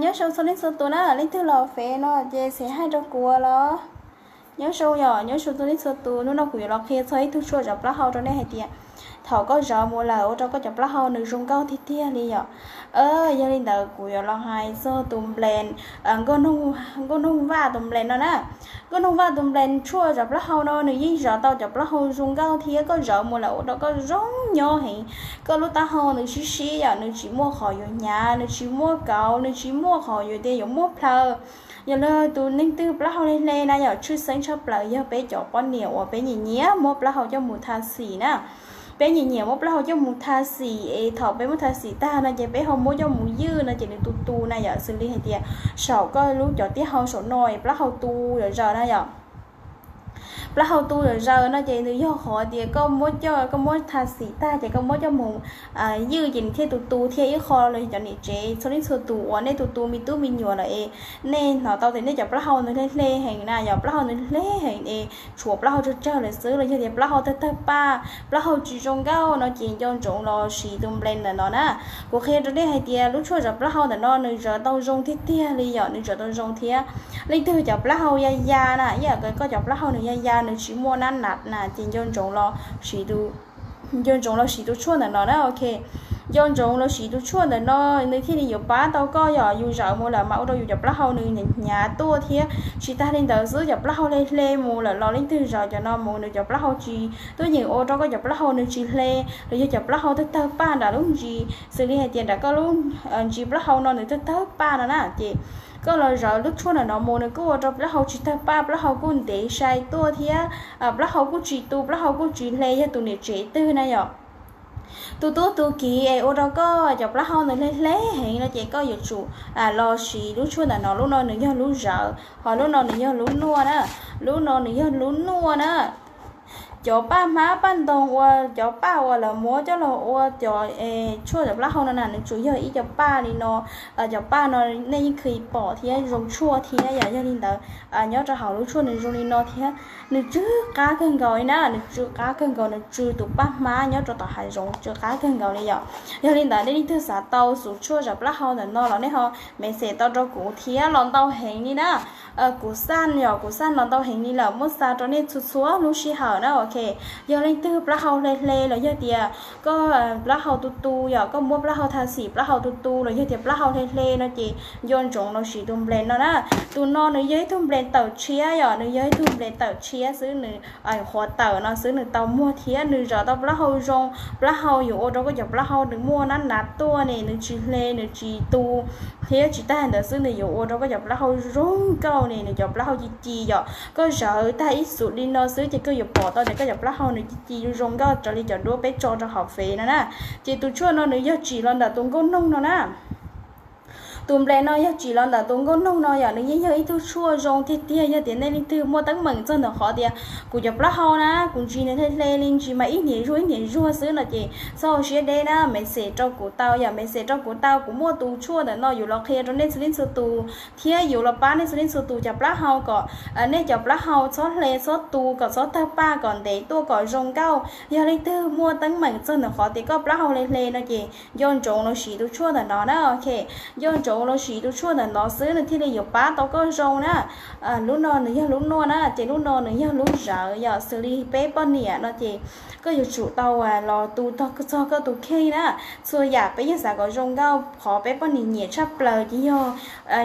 Nyob zoo txhua leej txhua tus na, leej twg los fev no ces xev hais rau kuv los. Nyob zoo yom, nyob zoo txhua leej txhua tus, hnub no kuv yuav los qhia txog ib tug tshuaj zov plaub hau rau nej hais tias thaum koj zov mus lawm ua rau koj cov plaub hau nws zoo nkauj tiag tiag li yom. Yog li ntawd kuv yuav los hais txog tus nples, nkauj noog vaj tus nples no na. Nkauj noog vaj tus nples tshuaj zov plaub hau no nws yeej zov tau cov plaub hau zoo nkauj thiab koj zov mus lawm ua rau koj zoo nyob heev. Koj lub taub hau nws sib sib yom, nws tsis muaj qhov yuav hnyav, nws tsis muaj kauv, nws tsis muaj qhov yuav tias yuav muaj plhaw. Yog li tus neeg twg plaub hau hle hle na yom, tshwj xeeb tshaj plaws yog peb cov poj niam uas peb nyiam nyiam muab plaub hau coj mus tha xim na. Peb nyiam nyiam muab plaub hau coj mus tha xim es thaum peb muab tha xim tag no ces peb ho muab coj mus ywj no ces nws tu tu na yom, xws li hais tias saum koj lub cov tiaj hau saum no es plaub hau tu zom zaws na yom. Plaub hau tu zom zaws no ces nws yog qhov tias koj muab coj, koj muab tha xim tag ces koj muab coj mus ywj ces nws thiaj tu tu thiab. Ib qho los yog cov niam tsev txhua leej txhua tus uas nej tu tu me tub me nyuam lawm es nej hnov tau tias nej cov plaub hau nws hle hle heev na yom, plaub hau nws hle heev es tshuav plaub hau tsawg tsawg lawm xwb los yog tias plaub hau tawg tawg paj, plaub hau tsis zoo nkauj no ces nco ntsoov los siv tus nples ntawm no na. Kuv qhia rau nej hais tias lub tshuaj zov plaub hau ntawm no nws zov tau zoo tiag tiag li yom, nws zov tau zoo thiab. Leej twg cov plaub hau ya ya na, ib yam koj cov plaub hau nws ya ya nws tsis muaj nab nab na ces nco ntsoov los siv tus nco ntsoov los siv tus tshuaj ntawm no na, ok. Nco ntsoov los siv tus tshuaj ntawm no, nws thiaj li yuav pab tau koj yom. Yus zawm mus lawm mas ua rau yus cov plaub hau nws hnyav tuaj thiab. Tsis tag li ntawd xwb, cov plaub hau hle hle mus lawm los leej twg zov cov no mus nws cov plaub hau tsis tuaj nyeem ua rau koj cov plaub hau nws tsis hle, los yog cov plaub hau tawg tawg paj nram lub ntsis, xws li hais tias nram koj lub ntsis plaub hau no nws tawg tawg paj no na, ces koj los zov lub tshuaj ntawm no mus nws kuj ua rau plaub hau tsis tawg paj, plaub hau kuj ntev sai tuaj thiab. Plaub hau kuj tsis tu, plaub hau kuj tsis hle, yog tus niam tsev twg na yom, tus tub tus kiv es ua rau koj cov plaub hau nws hle hle heev no ces koj yuav tsum los siv lub tshuaj ntawm no. Lub no nws yog lub zawv, ho lub no nws yog lub nuaj na. Lub no nws yog lub nuaj na. Cov paj hmab paj ntoog uas cov paj uas lawv muab coj los ua cov tshuaj cov plaub hau no na nws tsuas yog ib co paj li no. Cov paj no nej yeej kheev pom thiab zoo tshuaj thiab yom. Yog li ntawd nyob rau hauv lub tshuaj nws zoo li no thiab nws tsw qab kawg nkaus li na, nws tsw qab kawg nkaus, nws tsw tus paj hmab nyob rau tom hav zoov tsw qab kawg nkaus li yom. Yog li ntawd nej leej twg xav tau tus tshuaj zov plaub hau ntawm no los nej ho message tau rau kuv thiab, los ntau heev li na. Kuv xaj yom, kuv xaj los ntau heev li lawm, muab xa rau nej txhua txhua lub sij hawm na, ok. Yog leej twg plaub hau hle hle los yog tias koj plaub hau tu tu yom, koj muab plaub hau tha xim plaub hau tu tu los yog tias plaub hau hle hle no ces nco ntsoov los siv tus nples no na. Tus no nws yog ib tug nples tawm tshiab yom, nws yog ib tug nples tawm tshiab xwb, nws qhuav tawm no xwb nws tau muag thiab nws zov tau plaub hau zoo. Plaub hau yuav ua rau koj cov plaub hau nws muaj nab nav tuaj ne, nws tsis hle nws tsis tu, thiab tsis tag ntawd xwb nws yuav ua rau koj cov plaub hau zoo nkauj ne, nws cov plaub hau ci ci yom. Koj zawv tag ib xub li no xwb ces koj yuav pom tau tias koj cov plaub hau nws ci ci zoo nkauj raws li cov duab peb tso rau hauv fev no na. Ces tus tshuaj no nws yog tsim los ntawm tus nkauj noog no na. Tus nples no yog tsim los ntawm tus nkauj noog no yom, nws yeej yog ib tug tshuaj zoo tiag tiag. Yog tias nej leej twg muaj teeb meem txog ntawm qhov tias kuv cov plaub hau na kuv ntsis nws hle hle li, ntsis mas ib hniav zuag ib hniav zuag xwb no ces txhob ua siab deb na, message rau kuv tau yom, message rau kuv tau, kuv muaj tus tshuaj ntawm no yuav los qhia rau nej txhua leej txhua tus thiab yuav los pab nej txhua leej txhua tus cov plaub hau kom nej cov plaub hau txhob hle txhob tu, kom txhob tawg paj, kom ntev tuaj, kom zoo nkauj. Yog leej twg muaj teeb meem txog ntawm qhov tias koj plaub hau hle hle no ces nco ntsoov los siv tus tshuaj ntawm no na, ok. Nco ntsoov los siv tus tshuaj ntawm no xwb nws thiaj li yuav pab tau koj zoo na. Lub no nws yog lub nuaj na, ces lub no nws yog lub zawv yom, xws li peb poj niam no ces koj yuav tsum tau los tu txog koj tus kheej na. Txhua yam peb yeej xav kom zoo nkauj, qhov peb poj niam nyiam tshaj plaws ces yog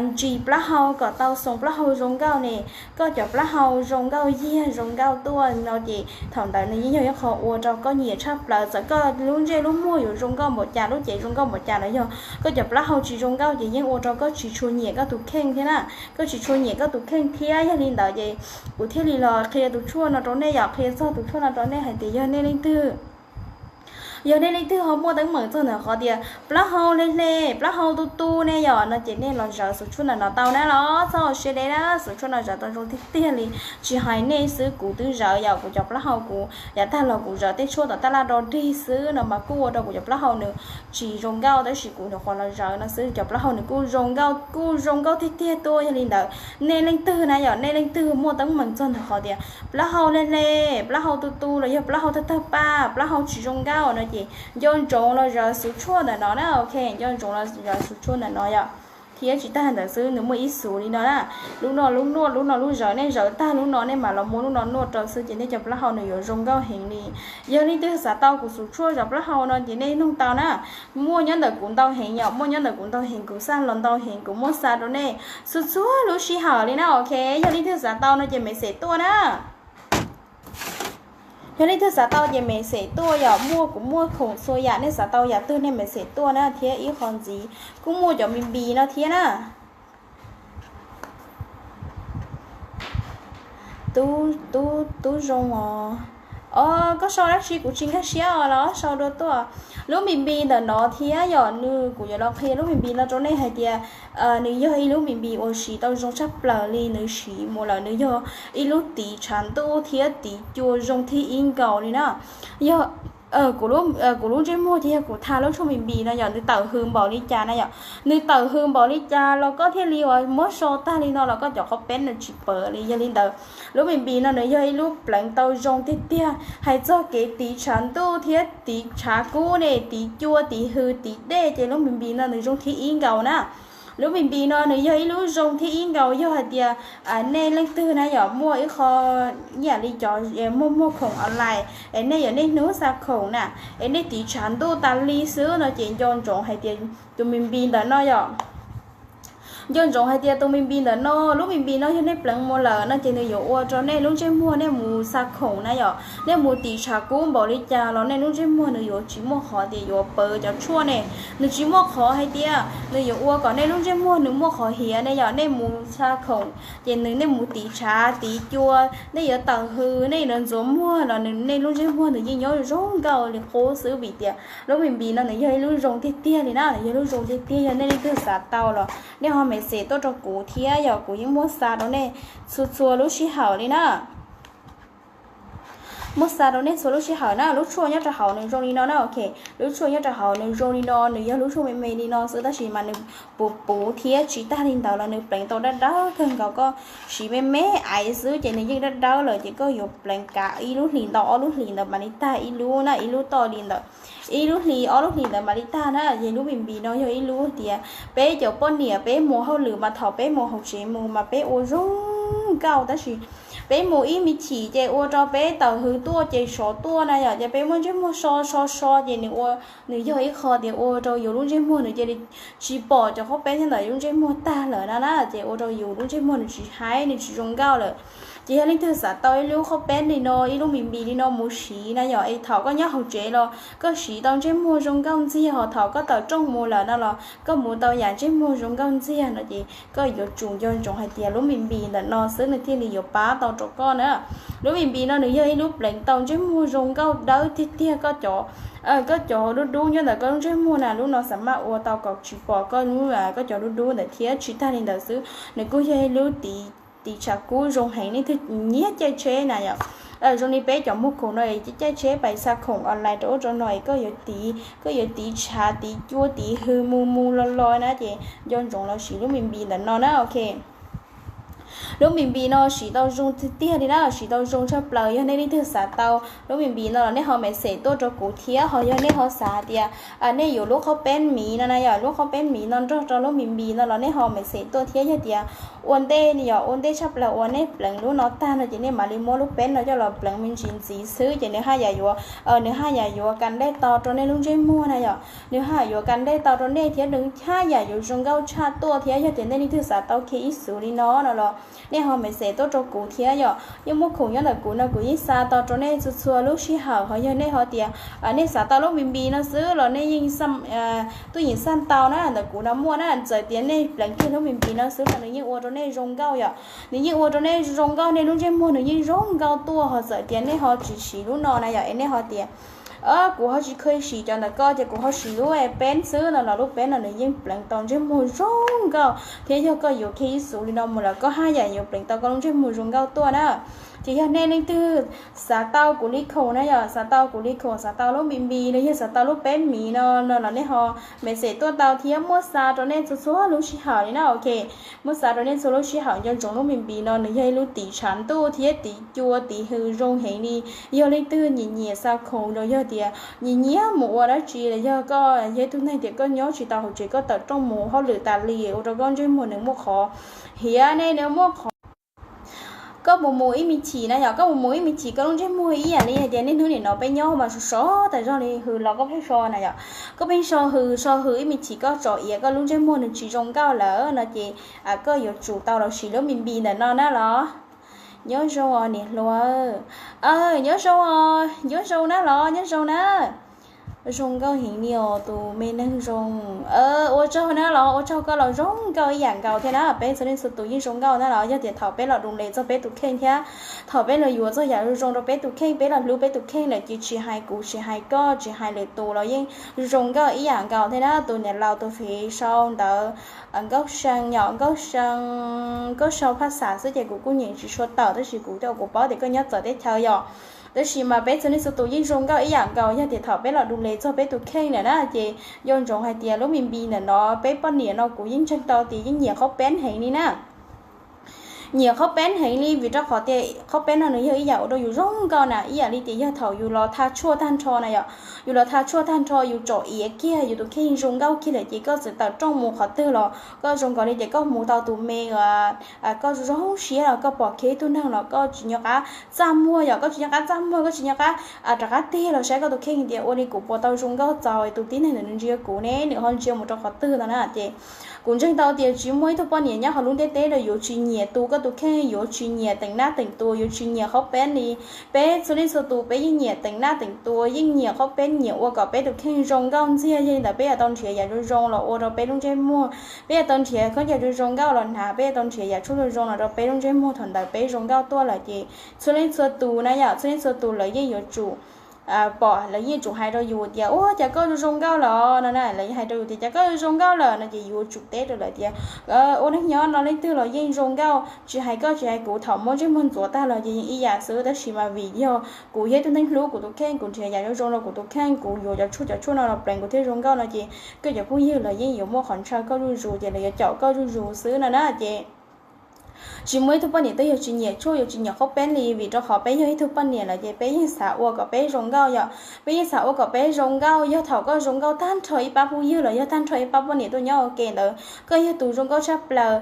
ntsis plaub hau kom tau xoo plaub hau zoo nkauj ne. Koj cov plaub hau zoo nkauj yiag zoo nkauj tuaj no ces thaum ntawd nws yeej yog ib qho ua rau koj nyiam tshaj plaws. Txawm koj lub ntsej lub muag yuav zoo nkauj npaum cas, lub cev zoo nkauj npaum cas los yog koj cov plaub hau tsis zoo nkauj ces yeej ua rau koj tsis tshua nyiam koj tus kheej thiab na. Koj tsis tshua nyiam koj tus kheej thiab. Yog li ntawd ces kuv thiaj li los qhia tus tshuaj no rau nej yom, qhia txog tus tshuaj no rau nej hais tias yog nej leej twg yog nej leej twg ho muaj teeb meem txog ntawm qhov tias plaub hau hle hle, plaub hau tu tu ne yom, no ces nej los zawv xub tshuaj ntawm no tau na los txhob ua siab deb na, xub tshuaj no zawv tau zoo tiag tiag li. Tsis hais nej xwb, kuv twb zawv yom, kuv cov plaub hau kuv yav tag los kuv zawv tej tshuaj tom taj laj do dig xwb no mas kuj ua rau kuv cov plaub hau nws tsis zoo nkauj, tab sis kuv nyuam qhuav los zawv no xwb cov plaub hau nws kuj zoo nkauj, kuj zoo nkauj tiag tiag tuaj. Yog li ntawd nej leej twg na yom, nej leej twg muaj teeb meem txog ntawm qhov tias plaub hau hle hle, plaub hau tu tu los yog plaub hau tawg tawg paj, plaub hau tsis zoo nkauj no ces nco ntsoov los zawv xub tshuaj ntawm no na, ok, nco ntsoov los zawv xub tshuaj ntawm no yom. thiab tsis tag ntawd xwb, nws muaj ib xuv li no na. Lub no lub nuaj, lub no lub zawv, nej zawv tag lub no nej mam los muab lub no nuaj rau xwb ces nej cov plaub hau nws yuav zoo nkauj heev li. Yog leej twg xav tau kuv xuv tshuaj zov plaub hau no ces nej nug tau na. Muaj nyob ntawm kuv ntau heev yom, muaj nyob ntawm kuv ntau heev, kuv xaj los ntau heev, kuv muab xa rau nej txhua txhua lub sij hawm li na. Ok, yog leej twg xav tau no ces me xes tuaj na. Yog leej twg xav tau ces me xes tuaj yom, muaj, kuv muaj khoom txhua yam, nej xav tau yam twg nej me xes tuaj na, thiab ib qho ntxiv kuj muaj cov me npis no thiab na. Tub, tub, tub zoo os. Os, koj sau dab tsi kuv tsis nkag siab os, los sau dua tuaj. Lub me npis ntawm no thiab yom, nws, kuv yuav los qhia lub me npis no rau nej hais tias nws yog ib lub me npis uas siv tau zoo tshaj plaws li, nws siv mus lawm nws yog ib lub tiv tshav ntuj thiab tiv cua zoo thib ib nkaus li na. Yog kuv lub ntsej muag ces yog kuv tha lub tshuaj me npis no yom, nws tawm hws npaum li cas na yom, nws tawm hws npaum li cas los koj thiaj li uas muab so tag li no los koj cov qhov peb nws tsis pawv li. Yog li ntawd, lub me npis no nws yog ib lub pleev tau zoo tiag tiag. Hais txog kev tiv tshav ntuj thiab tiv tshav kub ne, tiv cua, tiv hws, tiv dej ces lub me npis no nws zoo thib ib nkaus na. Lub me npis no nws yog ib lub zoo thib ib nkaus, yog hais tias nej leej twg na yom muaj ib qho ib yam li cov muag muag khoom online es nej yog nej hnub xa khoom na, es nej tiv tshav ntuj tas li xwb no ces nco ntsoov hais tias tus me npis ntawm no yom, nco ntsoov hais tias tus me npis ntawm no, lub me npis no yog nej pleev mus lawm no ces nws yuav ua rau nej lub ntsej muag nej mus xa khoom na yom, nej mus tiv tshav kub npaum li cas los nej lub ntsej muag nws yuav tsis muaj qhov tias yuav pawv cov tshuaj ne. Nws tsis muaj qhov hais tias nws yuav ua kom nej lub ntsej muag nws muaj qhov hiav ne yom, nej mus xa khoom ces nws, nej mus tiv tshav tiv cua, nej yuav tawm hws, nej yuav ntxuav muag los nws, nej lub ntsej muag nws yeej nyob zoo nkauj li qub xwb vim tias lub me npis no nws yog ib lub zoo tiag tiag li na, nws yog lub zoo tiag tiag. Yog nej leej twg xav tau los nej ho me xes tuaj rau kuv thiab yom, kuv yeej muab xa rau nej txhua txhua lub sij hawm li na. Muab xa rau nej txhua lub sij hawm na. Lub tshuaj nyob rau hauv nws zoo li no na, ok. Lub tshuaj nyob rau hauv nws zoo li no, nws yog lub tshuaj me me li no xwb tab sis mas nws puv puv thiab tsis tag li ntawd los nws pleev tau dawb dawb kawg nkaus, koj siv me me aiv xwb ces nws yeej dawb dawb lawm ces koj yuav pleev kav ib lub hlis ntau ob lub hlis ntawd mam li tag ib lub na, ib lub toj li ntawd, ib lub hlis ob lub hlis ntawd mam li tag na. Ces lub me npis no yog ib lub tias peb cov poj niam peb mus hauj lwm mas thaum peb mus hauv tsev mus mas peb ua zoo nkauj tab sis peb mus ib me chim ces ua rau peb tawm hws tuaj ces sov tuaj na yom, ces peb muaj ntsej muag so so so ces nws ua, nws yog ib qho tias ua rau yus lub ntsej muag nws cia li tsis pom cov qhob peb nyob ntawm yus lub ntsej muag tag lawm na na, ces ua rau yus lub ntsej muag nws tsis haib nws tsis zoo nkauj lawm. Ces yog leej twg xav tau ib lub qhob peb li no, ib lub me npis li no mus siv na yom, es thaum koj nyob hauv tsev los koj siv tau ntsej muag zoo nkauj ntxiag, ho thaum koj tawm rooj mus lawm no los koj mus tau yam ntsej muag zoo nkauj ntxiag no ces koj yuav tsum nco ntsoov hais tias lub me npis ntawm no xwb nws thiaj li yuav pab tau rau koj na. Lub me npis no nws yog ib lub pleev tau ntsej muag zoo nkauj dawb tiag tiag, koj cov, koj cov dub dub nyob ntawm koj lub ntsej muag na, lub no xa maj ua tau kom tsis pom koj lub, koj cov dub dub ntawd thiab tsis tag li ntawd xwb nws kuj yog ib lub tiv, tiv tshav kub zoo heev, leej twg nyiam caij tsheb na yom. Zoo li peb cov muag khoom no es caij tsheb pais xa khoom online rau ub rau no es koj yuav tiv, koj yuav tiv tshav tiv cua tiv hws mus mus los los na ces nco ntsoov los siv lub me npis ntawm no na, ok. Lub me npis no siv tau zoo tiag tiag li na, siv tau zoo tshaj plaws. Yog nej leej twg xav tau lub me npis no los nej ho me xes tuaj rau kuv thiab, ho yog nej ho xav hais tias nej yuav lub qhob peb miv no na yom, lub qhob peb miv no nrog rau lub me npis no los nej ho me xes tuaj thiab. Yog tias ua ntej yom, ua ntej tshaj plaws uas nej pleev lub no tag no ces nej mam li muab lub peb no coj los pleev me ntsis ntxiv xwb ces nws haj yam yuav, nws haj yam yuav kas dej tau rau nej lub ntsej muag na yom, nws haj yam yuav kas dej tau rau nej thiab nws haj yam yuav zoo nkauj tshaj tuaj thiab. Yog tias nej leej twg xav tau kiag ib xuv li no no los nej ho me xes tuaj rau kuv thiab yom, yeej muaj khoom nyob ntawm kuv no kuv yeej xa tau rau nej txhua txhua lub sij hawm. Ho yog nej ho tias nej xav tau lub me npis no xwb los nej yeej tuaj yim xaj tau na, ntawm kuv no muaj na. Txawm tias nej pleev kiag lub me npis no xwb los nws yeej ua rau nej zoo nkauj yom, nws yeej ua rau nej zoo nkauj, nej lub ntsej muag nws yeej zoo nkauj tuaj. Ho txawm tias nej ho tsis siv lub no na yom, es nej ho tias kuv ho tsis kheev siv cov ntawm ko ces kuv ho siv lub peb xwb no los lub peb no nws yeej pleev tau ntsej muag zoo nkauj thiab. Yog koj yuav kiag ib xuv li no mus lawm koj haj yam yuav pleev tau koj lub ntsej muag zoo nkauj tuaj na. Ces yog nej leej twg xav tau kuv li khoom na yom, xav tau kuv li khoom, xav tau lub npis npis los yog xav tau lub peb miv no no los nej ho message tuaj tau thiab. Muaj xa rau nej txhua txhua lub sij hawm li na, ok. Muaj xa rau nej txhua lub sij hawm. Nco ntsoov lub npis npis no nws yog ib lub tiv tshav ntuj thiab tiv cua tiv hws zoo heev li. Yog leej twg nyiam nyiam xa khoom los yog tias nyiam nyiam mus ua dab tsi los yog koj yog ib tug neeg tias koj nyob tsis tau hauv tsev, koj tawm rooj mus hauj lwm tas li ua rau koj ntsej muag nws muaj qhov hiav ne, nws muaj qhov koj mus mus ib me chim na yom, koj mus mus ib me chim koj lub ntsej muag ib yam li hais tias niaj hnub nim no peb nyob mas sov sov tas zog li, hws los koj pheej so na yom, koj pheej so hws so hws ib me chim koj tsom iav koj lub ntsej muag nws tsis zoo nkauj lawm no ces koj yuav tsum tau los siv lub npis npis ntawm no na los. Nyob zoo os niam hluas. Nyob zoo os, nyob zoo na los, nyob zoo na. Zoo nkauj heev li os tus me neeg zoo. Ua tsaug na los, ua tsaug koj los zoo nkauj ib yam nkaus thiab na. Peb txhua leej txhua tus yeej zoo nkauj na los, yog tias thaum peb los du les txog peb tus kheej thiab thaum peb los yuav txog yam zoo zoo rau peb tus kheej, peb los hlub peb tus kheej lawm ces tsis hais kuv tsis hais koj tsis hais lwm tus los yeej zoo nkauj ib yam nkaus thiab na. Tus niam laus tus fev sau ntawv Nkauj See yom, Nkauj See, Nkauj See phaj xav xwb ces kuv kuj nyeem tsis tshua tawm tab sis kuv coj kuv paub tias koj nyob txawv teb chaws yom. Tab sis mas peb txhua leej txhua tus yeej zoo nkauj ib yam nkaus, yog tias thaum peb los du les txog peb tus kheej lawm na ces nco ntsoov hais tias lub npis npis ntawm no peb poj niam no kuv yeej ntseeg tau tias yeej nyiam qhaub peeb heev li na. Nyiam qhaub peeb heev li vim rau qhov tias qhaub peeb no nws yog ib yam ua rau yus zoo nkauj na, ib yam li tias yog thaum yus los tha tshuaj tag nrho na yom, yus los tha tshuaj tag nrho yus tsom iav kiag yus tus kheej zoo nkauj kiag lawm ces koj txawm tawm rooj mus qhov twg los koj zoo nkaus li tias koj mus tau tus me, koj zoo zoo siab los koj pom kiag ib tug neeg los koj tsis nco qab txaj muag yom, koj tsis nco qab txaj muag, koj tsis nco qab rov qab tig los saib koj tus kheej tias ua li kuv puas tau zoo nkauj txaus tus tib neeg ntawd nws ntsia kuv ne, nws ho ntsia mus rau qhov twg no na ces kuv ntseeg tau tias tsis muaj ib tug poj niam nyob hauv lub ntiaj teb no yuav tsis nyiam tu koj tus kheej, yuav tsis nyiam teem nab teem tua, yuav tsis nyiam qhaub peeb li. Peb txhua leej txhua tus peb yeej nyiam teem nab teem tua, yeej nyiam qhaub peeb, nyiam ua kom peb tus kheej zoo nkauj ntxiag. Yog li ntawd peb yuav tau nrhiav yam zoo zoo los ua rau peb lub ntsej muag, peb yuav tau nrhiav khaub ncaws zoo zoo nkauj los hnav, peb yuav tau nrhiav yam tshuaj zoo zoo los rau peb lub ntsej muag. Thaum ntawd peb zoo nkauj tuaj lawm ces txhua leej txhua tus na yom, txhua leej txhua tus lawv yeej yuav tsum pom, lawv yeej tsum hais rau yus tias ua cas koj zoo zoo nkauj lawm no na, lawv yeej hais rau yus tias cas koj zoo zoo nkauj lawm no ces yuav tsum teb rau lawv tias ua neej nyob no leej twg los yeej zoo nkauj, tsis hais koj tsis hais kuv, thaum muab ntsej muag ntxuav tag los ces yeej ib yam xwb. Tab sis mas vim yog kuv yog ib tug neeg hlub kuv tus kheej, kuv nrhiav yam zoo zoo rau kuv tus kheej, kuv yuav cov tshuaj cov tshuaj no los pleev kuv thiaj zoo nkauj no ces koj cov phooj ywg los yeej yuav muaj qhov ntshaw koj zuj zus ces lawv yuav caum koj zuj zus xwb no na ces tsis muaj ib tug poj niam twg yuav tsis nyiam tshuaj yuav tsis nyiam qhaub peeb li, vim rau qhov peb yog ib tug poj niam lawm ces peb yeej xav ua kom peb zoo nkauj yom. Peb yeej xav ua kom peb zoo nkauj. Yog thaum koj zoo nkauj tag nrho ib pab phooj ywg los yog tag nrho ib pab poj niam tuaj nyob ua ke ntawd, koj yog tus zoo nkauj tshaj plaws.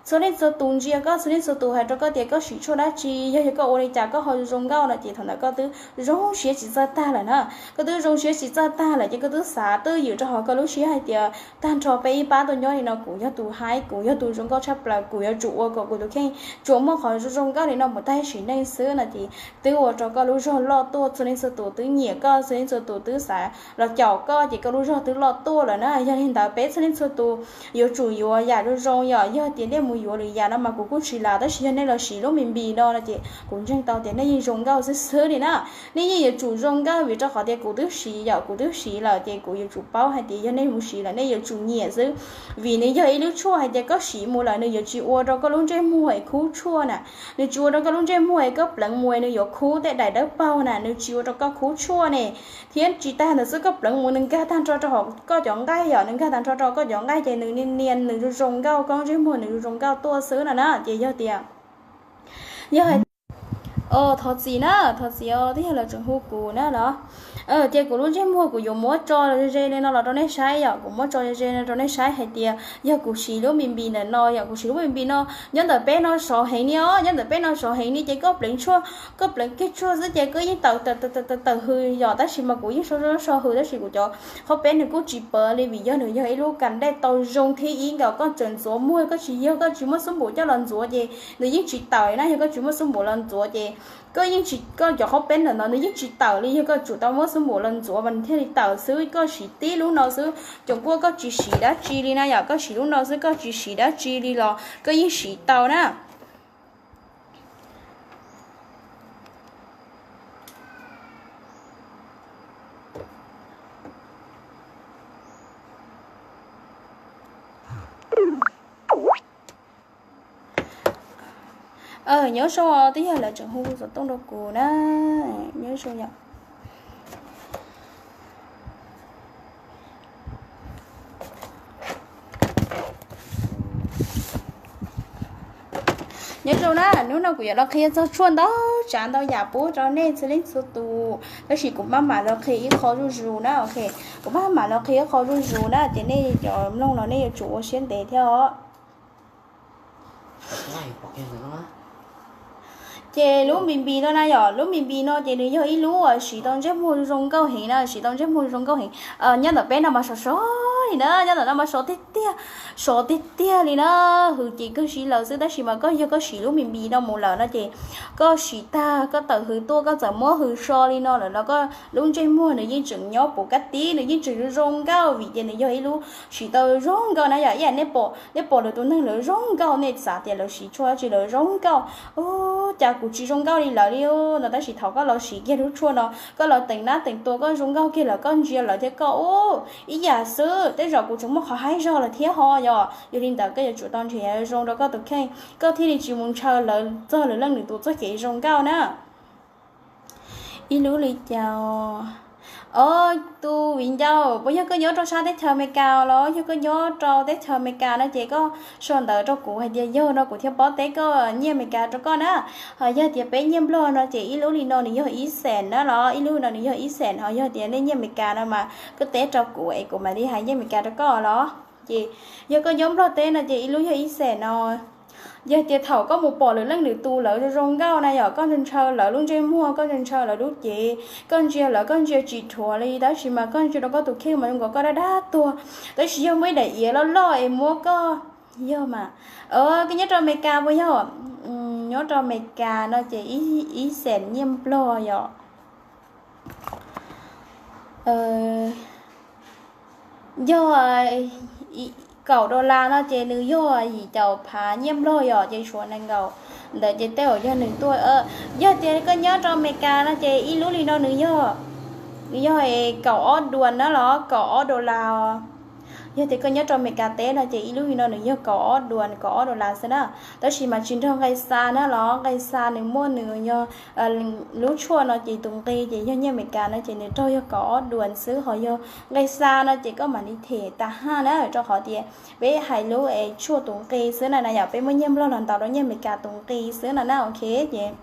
Txhua leej txhua tus ntsia koj, txhua leej txhua tus hais rau koj tias koj siv tshuaj dab tsi, yog yog koj ua li cas koj ho zoo nkauj no ces thaum ntawd koj twb zoo siab tsis txawj tag lawm na. Koj twb zoo siab tsis txawj tag lawm ces koj twb xav twj ywm rau hauv koj lub siab hais tias tag nrho peb ib pab tuaj nyob li no kuv yog tus haib, kuv yog tus zoo nkauj tshaj plaws, kuv yuav tsum ua kom kuv tus kheej tsuas muaj qhov zoo zoo nkauj li no mus tag sim neej xwb no ces twb ua rau koj lub zog loj tuaj. Txhua leej txhua tus twb nyiam koj, txhua leej txhua tus twb xav los caum koj ces koj lub zog twb loj tuaj lawm na. Yog li ntawd peb txhua leej txhua tus yuav tsum yuav yam zoo zoo yom. Yog tias nej mus yuav lwm yam no mas kuv kuj tsis lam, tab sis yog nej los siv lub npis npis no no ces kuv ntseeg tau tias nej yeej zoo nkauj xwb xwb li na. Nej yeej yuav tsum zoo nkauj vim rau qhov tias kuv twb siv yom, kuv twb siv lawm ces kuv yuav tsum paub hais tias yog nej mus siv lawm nej yuav tsum nyiam xwb. Vim nws yog ib lub tshuaj hais tias koj siv mus lawm nws yuav tsis ua rau koj lub ntsej muag es khub tshuaj na, nws tsis ua rau koj lub ntsej muag es koj pleev mus es nws yuav khub tej daim dawb paug na, nws tsis ua rau koj khub tshuaj ne. Thiab tsis tag ntawd xwb koj pleev mus nws nkag tag nrho rau hauv koj cov nqaij yom, nws nkag tag nrho rau koj cov nqaij ces nws niaj niaj nws zoo zoo nkauj, koj lub ntsej muag nws zoo zoo nkauj tuaj xwb no na. Ces yog tias, yog hais thov txim na, thov txim os, twb yog lawv tseem hu kuv na los. Ces kuv lub ntsej muag kuv yuav muab tso ze ze li no los rau nej saib yom, kuv muab tso ze ze no rau nej saib hais tias yog kuv siv lub npis npis ntawm no yom, kuv siv lub npis npis no nyob ntawm peb no sov heev ni os, nyob ntawm peb no sov heev ni ces koj pleev tshuaj, koj pleev kiag tshuaj xwb ces koj yeej tawm tawm tawm tawm hws yom, tab sis mas kuv yeej so so so hws tab sis kuv cov qhaub peeb nws kuj tsis pawv li vim yog nws yog ib lub kas dej tau zoo thiab ib nkaus koj tseem ntxuav muag koj tsis yog koj tsis muab xub npum coj los ntxuav ces nws yeej tsis tawm na, yog koj tsis muab xub npum los ntxuav ces koj yeej tsis, koj cov qhaub peeb ntawm no nws yeej tsis tawm li, yog koj tsum tau muab xub npum los ntxuav mas nws thiaj li tawm xwb. Koj siv tib lub no xwb, cov kuaj koj tsis siv dab tsi li na yom, koj siv lub no xwb koj tsis siv dab tsi li los koj yeej siv tau na. Nyob zoo, twb yog lawv tseem hu xov tooj rau kuv na. Nyob zoo yom. Nyob zoo na, hnub no kuv yuav los qhia txog tshuaj ntau tsav ntau yam pub rau nej txhua leej txhua tus, tab sis kuv maj mam los qhia ib qho zuj zus na, ok. Kuv maj mam los qhia ib qho zuj zus na, ces nej cov mloog los nej yuav tsum ua siab ntev thiab os. Ces lub npis npis no na yom, lub npis npis no ces nws yog ib lub uas siv tau ntsej muag zoo nkauj heev na, siv tau ntsej muag zoo nkauj heev. Nyob ntawm peb no mas sov sov li na, nyob ntawm no mas sov tiag tiag, sov tiag tiag li na. Hws ces kawg siv lawm xwb, tab sis mas koj yog koj siv lub npis npis no mus lawm no ces koj siv tag koj tawm hws tuaj koj txawm muab hws so li no lawm los koj lub ntsej muag nws yeej tseem nyob puv kab tib, nws yeej tseem zoo nkauj vim ces nws yog ib lub siv tau zoo nkauj na yom. Ib yam nej pom, nej pom lawv tus neeg lawv zoo nkauj, nej xav tias lawv siv tshuaj dab tsi lawv zoo nkauj, ua cas kuv tsis zoo nkauj li lawv li no. Tab sis thaum koj los siv kiag lub tshuaj no, koj los teem nab teem tua koj zoo nkauj kiag lawm, koj ntsia lawv thiab koj ua ib yam xwb. Tej zaum kuv tseem muaj qhov haib zog lawm thiab ho yom. Yog li ntawd koj yuav tsum tau nrhiav zoo rau koj tus kheej, koj thiaj li tsis mus ntshaw lawv txog lawv leej lwm tus txoj kev zoo nkauj na. Ib lub li cas? Os, tus viv ncaus, puas yog koj nyob rau sab teb chaws Amelikas los yog koj nyob rau teb chaws Amelikas no ces koj sau ntawv rau kuv hais tias yog no kuv thiaj paub teb koj nyiaj Amelikas rau koj na. Ho yog tias peb nyiaj Nplog no ces ib lub li no nws yog ib xees na los, ib lub no nws yog ib xees, ho yog tias nej nyiaj Amelikas no mas koj teb rau kuv es kuv mam li hais nyiaj Amelikas rau koj los. Ces yog koj nyob Nplog teb no ces ib lub yog ib xees no. Yog tias thaum koj mus pom lawv leej lwm tus lawv zoo nkauj na yom, koj ntshaw ntshaw lawv lub ntsej muag, koj ntshaw ntshaw lawv lub cev, koj ntsia lawv koj ntsia tsis dhuav li, tab sis mas koj ntsia rau koj tus kheej mas zoo nkaus koj dab dab tuag. Tab sis yog muaj ib daim iav loj loj es muab koj, yog mas, koj nyob rau Amelikas puas yog? Nyob rau Amelikas no ces ib xees nyiaj Nplog yom. Yog kaum dollar no ces nws yog yim caum phav nyiaj Nplog yom, ces tshuav nees nkaum ntawd ces tej zaum yog nws tuaj. Yog tias koj nyob rau Amelikas no ces ib lub li no nws yog, nws yog kaum ob duas na los, kaum ob dollar. Yog tias koj nyob rau Amelikas teb no ces ib lub li no nws yog kaum ob duas, kaum ob dollar xwb na. Tab sis mas tsis nrog nqi xa na los, nqi xa nws muaj nws yog lub tshuaj no ces tus nqi ces yog nyiaj Amelikas no ces nws raug yog kaum ob duas xwb, ho yog nqi xa no ces koj mam li them tas haj na, rau qhov tias peb hais lub es tshuaj tus nqi xwb na na yom, peb muab nyiaj Nplog los ntaus rau nyiaj Amelikas tus nqi xwb na na, ok. Ces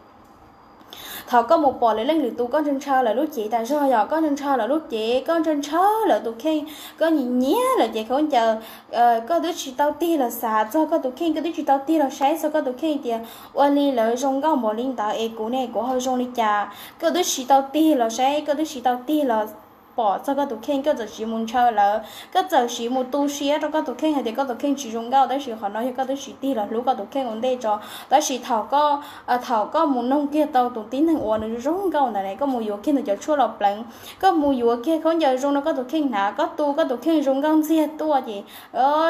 thaum koj mus pom lawv leej lwm tus koj ntshaw ntshaw lawv lub cev tas zog yom, koj ntshaw ntshaw lawv lub cev, koj ntshaw ntshaw lawv tus kheej, koj nyiam nyiam lawv ces khaub ncaws, koj twb tsis tau tig los xav txog koj tus kheej, koj twb tsis tau tig los saib txog koj tus kheej tias ua li lawv zoo nkauj npaum li ntawd es kuv ne kuv ho zoo li cas. Koj twb tsis tau tig los saib, koj twb tsis tau tig los pom txog koj tus kheej, koj txawm siv mus ntshaw lawv, koj txawm siv mus tu siab rau koj tus kheej hais tias koj tus kheej tsis zoo nkauj, tab sis qhov no yog koj twb tsis tig los hlub koj tus kheej ua ntej tso. Tab sis thaum koj, thaum koj mus noog kiag tau tus tib neeg uas nws zoo nkauj ntawd ne, koj mus yuav kiag nws cov tshuaj los pleev, koj mus yuav kiag khaub ncaws zoo rau koj tus kheej hnav, koj tu koj tus kheej zoo nkauj ntxiag tuaj ces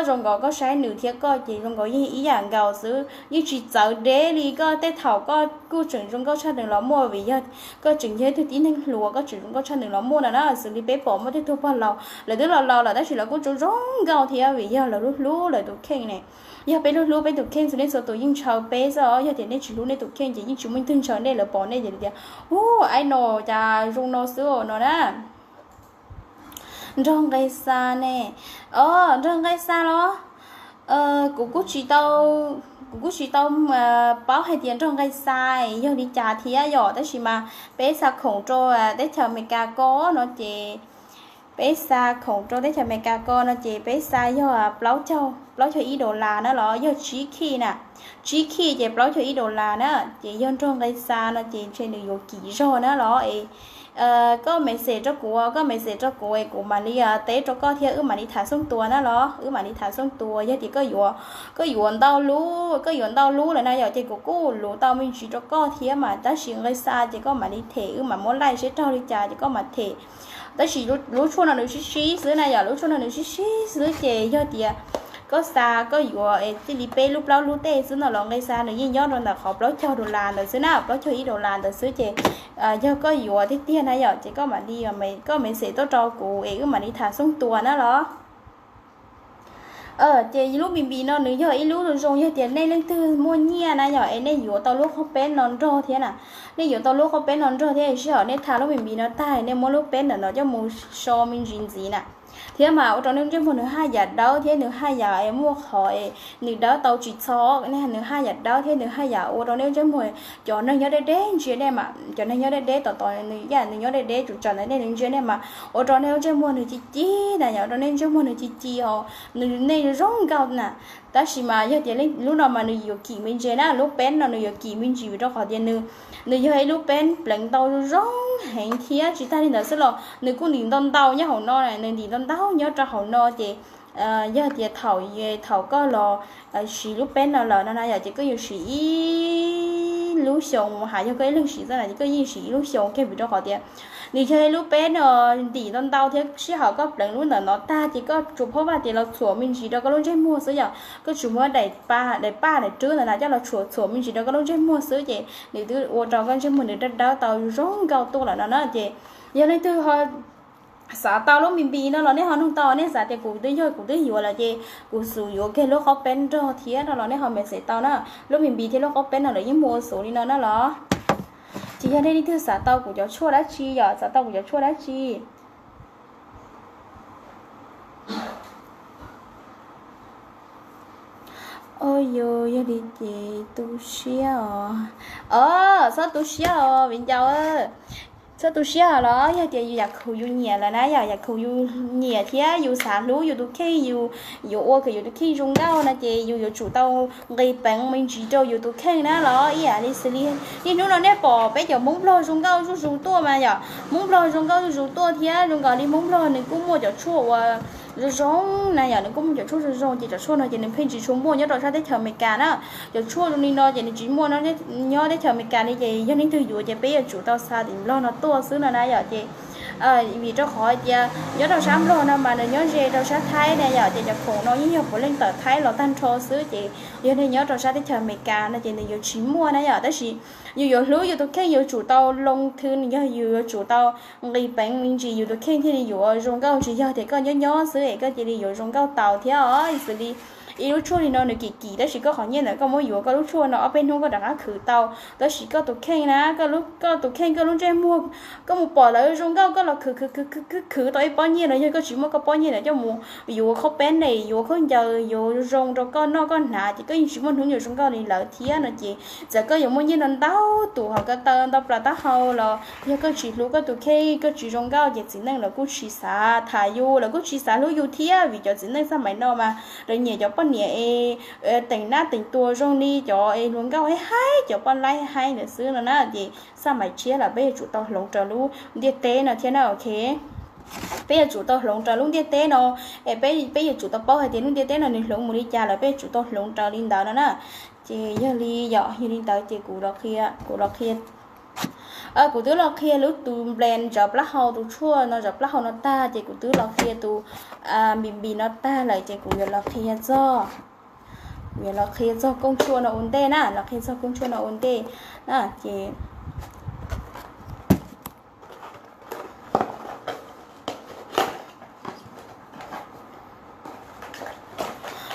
zoo nkaus koj saib nws thiab koj ces zoo nkaus yeej ib yam nkaus xwb, yeej tsis txawv deb li koj tej thaum koj kuj tseem zoo nkauj tshaj nws los muaj vim yog koj tseem yog ib tug tib neeg hluas, koj tseem zoo nkauj tshaj nws los muaj no na. Xws li peb pom muaj tej tug pog laus lawv twb los laus lawm tab sis lawv kuj tseem zoo nkauj thiab vim yog lawv hlub hlub lawv tus kheej ne. Yog peb hlub hlub peb tus kheej xwb nej txhua tus yeej ntshaw peb xwb os. Yog tias nej tsis hlub nej tus kheej ces yeej tsis muaj ib tug ntshaw nej, lawv pom nej ces tias ub, ai no cas zoo no xwb no na. Nrog nqi xa ne? Os, nrog nqi xa los? Kuv kuj tsis tau, kuv kuj tsis tau paub hais tias nrog nqi xa yog li cas thiab yom, tab sis mas peb xa khoom rau teb chaws Amelikas ko no ces, peb xa khoom rau teb chaws Amelikas ko no ces peb xa yog plaub caug, plaub caug ib dollar na los yog tsib khij na, tsib khij ces plaub caug ib dollar na. Ces yog nrog nqi xa no ces ntshe nws yuav kim zog na los es koj message rau kuv, koj message rau kuv es kuv mam li teb rau koj thiab wb mam li tham xooj tua na los, wb mam li tham xooj tua. Yog tias koj yuav, koj yuav ntau lub, koj yuav ntau lub lawm na yom, ces kuv kuj luv tau me ntsis rau koj thiab mas, tab sis nqi xa ces koj mam li them, wb mam muab laij seb raug li cas ces koj mam them. Tab sis lub tshuaj no nws sib sib xwb na yom, lub tshuaj no nws sib sib xwb ces yog tias koj xa koj yuav es cia li peb lub plaub lub tej xwb no los nqi xa nws yeej nyob rau ntawm qhov plaub caug dollar ntawd xwb na, plaub caug ib dollar ntawd xwb ces yog koj yuav tiag tiag na yom ces koj mam li, koj message tuaj rau kuv es wb mam li tham xooj tua na los. Ces lub Npis Npis no nws yog ib lub zoo zoo, yog tias nej leej twg muaj nyiaj na yom, es nej yuav tau lub qhob peb no nrog thiab na, nej yuav tau lub qhob peb no nrog thiab, sij hawm nej tha lub Npis Npis no tag nej muab lub peb ntawm no coj mus so me ntsis ntxiv na, thiab mas ua rau nej lub ntsej muag nws haj yam dawb thiab nws haj yam muaj qhov nws dawb tau tsis txhob, nws haj yam dawb thiab nws haj yam ua rau nej lub ntsej muag, cov neeg nyob deb deb ntsia nej mas, cov neeg nyob deb deb tom tom nws yam nws nyob deb deb tsum tsawm ntawd nej nws ntsia nej mas ua rau nej lub ntsej muag nws ci ci na yom, ua rau nej ntsej muag nws ci ci os, nws nej zoo nkauj na. Tab sis mas yog tias lub no mas nws yuav kim me ntsis na, lub peb no nws yuav kim me ntsis vim rau qhov tias nws, nws yog ib lub peb pleev tau zoo heev thiab tsis tag li ntawd xwb los nws kuj ntim ntau ntau nyob hauv no, nws ntim ntau ntau nyob rau hauv no ces yog tias thaum, thaum koj los siv lub peb no lawm no na yom, ces koj yuav siv ib lub xyoo, hais yog koj ib leeg siv xwb na ces koj yeej siv ib lub xyoo kiag vim rau qhov tias nws yog ib lub peb no ntim ntau ntau thiab sij hawm koj pleev lub ntawm no tag ces koj tsuas phob vaj tias los txhuam me ntsis rau koj lub ntsej muag xwb yom, koj tsuas muab daim paj daim rwb ntawd na coj los txhuam txhuam me ntsis rau koj lub ntsej muag xwb ces nws twb ua rau koj ntsej muag nws dawb dawb tau zoo nkauj tuaj lawm no na ces yog leej twg ho xav tau lub Npis Npis no los nej ho nug tau, nej xav tias kuv twb yog kuv twb yuav lawm ces kuv xub yuav kiag lub qhob peb nrog thiab no los nej ho message tau na. Lub Npis Npis thiab lub qhob peb no lawv yeej muaj ua xub li no na los. Ces yog nej leej twg xav tau kuv cov tshuaj dab tsi yom, xav tau kuv cov tshuaj dab tsi? Oj, yog li ces tu siab os. Os, txhob tu siab os viv ncaus, txhob tu siab os los yog tias yus yam khoom yus nyiam lawm na yom, yam khoom yus nyiam thiab yus xav hlub yus tus kheej, yus yuav ua kom yus tus kheej zoo nkauj no ces yus yuav tsum tau nqis peev me ntsis rau yus tus kheej na los ib yam li xws li niaj hnub no nej pom peb cov Hmoob Nplog zoo nkauj zuj zus tuaj mas yom, Hmoob Nplog zoo nkauj zuj zus tuaj thiab zoo nkaus li Hmoob Nplog nws kuj muaj cov tshuaj uas zoo zoo na yom, nws kuj muaj cov tshuaj zoo zoo ces cov tshuaj no ces nws pheej tsis tshua muaj nyob rau sab teb chaws Amelikas na. Cov tshuaj zoo li no ces nws tsis muaj nyob teb chaws Amelikas li ces yog leej twg yuav ces peb yuav tsum tau xa tim Nplog no tuaj xwb no na yom ces vim rau qhov hais tias nyob rau sab Nplog no mas nws nyob ze rau sab Thaib na yom, ces cov khoom no yeej yog puav leej tawm Thaib los tag nrho xwb ces yog nej nyob rau sab teb chaws Amelikas no ces nws yuav tsis muaj na yom, tab sis yus yuav hlub yus tus kheej yuav tsum tau loo thwv, yog yus yuav tsum tau nqis peev me ntsis yus tus kheej thiaj li yuav zoo nkauj, tsis yog tias koj nyob nyob xwb es koj cia li yuav zoo nkauj tau thiab os. Xws li ib lub tshuaj li no nws kim kim tab sis koj qhov nyiaj ntawd koj muab yuav koj lub tshuaj no ob peb hnub koj rov qab khwv tau, tab sis koj tus kheej na, koj tus kheej koj lub ntsej muag, koj mus pom lawv zoo nkauj koj los khwv khwv khwv khwv khwv tau ib pob nyiaj los yog koj tsis muab koj pob nyiaj ntawd coj mus yuav khaub peb ne, yuav khaub ncaws, yuav zoo rau koj noj koj hnav ces koj yeej tsis muaj hnub yuav zoo nkauj li lawv thiab no ces txawm koj yuav muaj nyiaj ntau ntau tus hauv ko taw ntau plaws taub hau los yog koj tsis hlub koj tus kheej, koj tsis zoo nkauj ces txiv neej lawv kuj tsis xav tham yus, lawv kuj tsis xav hlub yus thiab vim cov txiv neej xab maim no mas lawv nyiam cov poj niam es teem nab teem tua zoo li cov es hluas nkauj haib haib, cov poj laib haib ntawd xwb no na ces xab maim tshiab lawm peb yuav tsum tau hloov raws lub ntiaj teb no thiab na, ok. Peb yuav tsum tau hloov raws lub ntiaj teb no, es peb yuav tsum tau paub hais tias lub ntiaj teb no nws hloov mus li cas lawm peb yuav tsum tau hloov raws li ntawd no na. Ces yog li yom, yog li ntawd ces kuv los qhia, kuv los qhia, kuv twb los qhia lub tus nplen zov plaub hau, tus tshuaj no zov plaub hau no tag ces kuv twb los qhia tus Npis Npis no tag lawm ces kuv yuav los qhia txog, kuv yuav los qhia txog kooj tshuaj no ua ntej na, los qhia txog kooj tshuaj no ua ntej na ces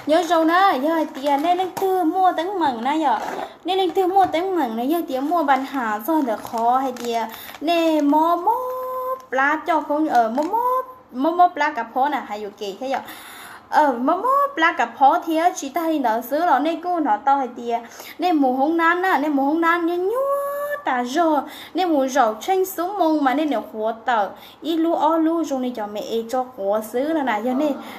nyob zoo na, yog hais tias nej leej twg muaj teeb meem na yom, nej leej twg muaj teeb meem na, yog tias muaj npa nham txog ntawm qhov hais tias nej mob mob plab coj, mob mob plab kav phob na, hais yuam kev thiab yom, mob mob plab kav phob thiab tsis tag li ntawd xwb los nej kuj hnov tau hais tias nej mus hoob nab na, nej mus hoob nab nyuaj nyuaj tas zog, nej mus zaum tsheej xuab moos mas nej niam qhuav tawm ib lub ob lub zoo li cov me es tso quav xwb no na. Yog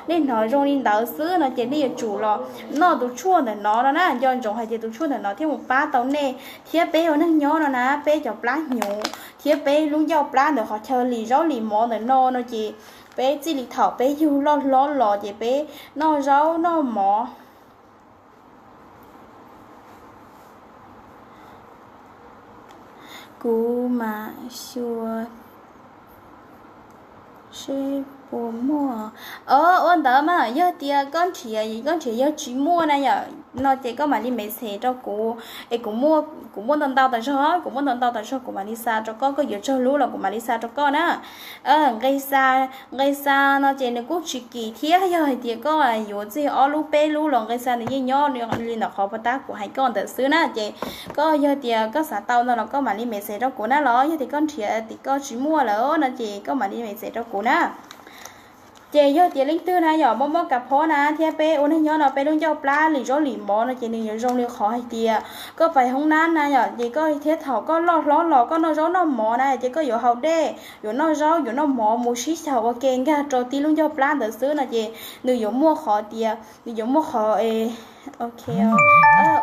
nej hnov zoo li ntawd xwb no ces nej yuav tsum los noj tus tshuaj ntawm no no na. Nco ntsoov hais tias tus tshuaj ntawm no thiaj mus pab tau nej thiab peb ua neeg nyob no na, peb cov plab hnyuv thiab peb lub ncauj plab ntawm qhov chaw lim zaub lim mov ntawm no no ces peb txij li thaum peb yug loj hlob los ces peb noj zaub noj mov. Kuv mam xyuas seb Ua muaj, ua ntawd mas yog tias koj nrhiav, koj nrhiav yog tsis muaj na yom, no ces koj mam li message rau kuv, es kuv muaj, kuv muaj ntau ntau tas zog, kuv muaj ntau ntau tas zog kuv mam li xa rau koj, koj yuav tsawg lub los kuv mam li xa rau koj na. Nqe xa, nqe xa no ces nws kuj tsis kim thiab, yog hais tias koj yuav txij ob lub peb lub los nqe xa nws yeej nyob li ntawm qhov pov tab kuv hais koj ntawd xwb na. Ces koj yog tias koj xav tau no los koj mam li message rau kuv na, los yog tias koj nrhiav tim koj tsis muaj lawm no ces koj mam li message rau kuv na. Ces yog tias leej twg na yom, mob mob kav phob na thiab peb ua neej nyob no peb lub ncauj plab lim zaub lim mov no ces nws yuav zoo li qhov hais tias koj pais hoob nab na yom, ces koj thiab thaum koj loj hlob los koj noj zaub noj mov na ces koj yuav haus dej, yuav noj zaub yuav noj mov mus sib xyaw ua ke nkag rau tib lub ncauj plab ntawd xwb no ces nws yuav muaj qhov tias, nws yuav muaj qhov, ok,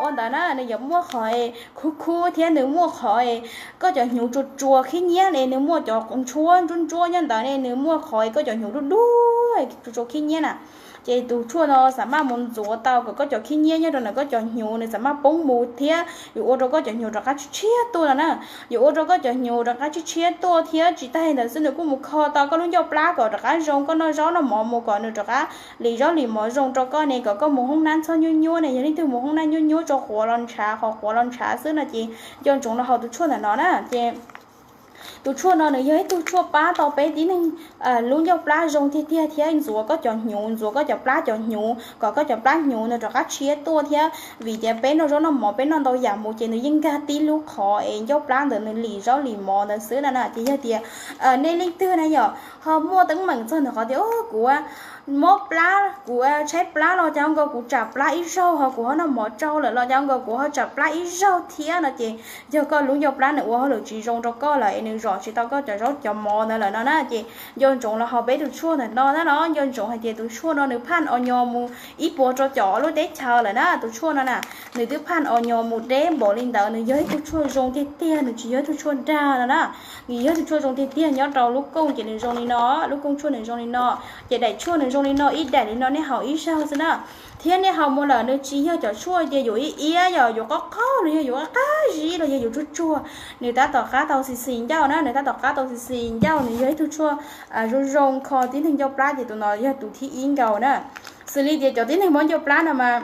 ua ntawd na nws yuav muaj qhov khub khub thiab nws muaj qhov koj cov hnyuv tsuas tsuas khib nyiab ne, nws muaj cov ntsuab ntsuab ntsuab nyob ntawd ne, nws muaj qhov koj cov hnyuv dub dub tsuas tsuas khib nyiab na. Ces tus tshuaj no xam maj mus ntxuav tau kom koj cov khib nyiab nyob rau ntawm koj cov hnyuv nws xam maj poob mus thiab yuav ua rau koj cov hnyuv rov qab tshiab tshiab tuaj no na. Yuav ua rau koj cov hnyuv rov qab tshiab tshiab tuaj thiab tsis tas li ntawd xwb nws kuj mus kho tau koj lub ncauj plab kom rov qab zoo, koj noj zaub noj mov mus kom nws rov qab lim zaub lim mov zoo rau koj ne, kom koj mus hoob nab txhob nyuaj nyuaj ne. Yog leej twg mus hoob nab nyuaj nyuaj tso quav los ntshav, qhov quav los ntshav xwb no ces nco ntsoov los haus tus tshuaj ntawm no na. Ces tus tshuaj no nws yog ib tug tshuaj pab tau peb tib neeg lub ncauj plab zoo tiag tiag thiab ntxuav koj cov hnyuv, ntxuav koj cov plab cov hnyuv kom koj cov plab hnyuv nws rov qab tshiab tuaj thiab vim tias peb noj zaub noj mov peb noj ntau yam mus ces nws yeej nkag tib lub qhov es ncauj plab ntawd nws lim zaub lim mov ntawd xwb no na. Ces yog tias nej leej twg na yom ho muaj teeb meem txog ntawm qhov tias kuv mob plab, kuv tshaib plab los cas nkaus kuv tsam plab ib zaug, ho kuv ho noj mov tsau lawm los cas nkaus kuv ho tsam plab ib zaug thiab no ces yog koj lub ncauj plab nws ua hauj lwm tsis zoo rau koj lawm es nws zom tsis tau koj cov zaub cov mov ntawd lawm no na ces nco ntsoov los haus peb tus tshuaj ntawm no na. Nco ntsoov hais tias tus tshuaj no nws phaj o nyo mus ib puas rau caum lub teb chaws lawm na. Tus tshuaj no na nws twb phaj o nyo mus deb npaum li ntawd, nws yog ib tug tshuaj zoo tiag tiag, nws tsis yog ib tug tshuaj dag no na. Nws yog ib tug tshuaj zoo tiag tiag nyob rau lub kooj ces nws zoo li no, lub kooj tshuaj nws zoo li no, ces daim tshuaj nws zoo li no, ib daim li no nej haus ib zaug xwb na. Thiab nej haus mus lawm nws tsis yog cov tshuaj ces yuav ib iab, yog yuav qab qaug los yog yuav qab zib los yog yuav tsuag tsuag. Nws tab tom qab tau xis xis ncauj na, nws tab tom qab tau xis xis ncauj, nws yog ib tug tshuaj zoo zoo kho tib neeg ncauj plab ces tus no yog tus thib ib nkaus na. Xws li tias cov tib neeg mob ncauj plab no mas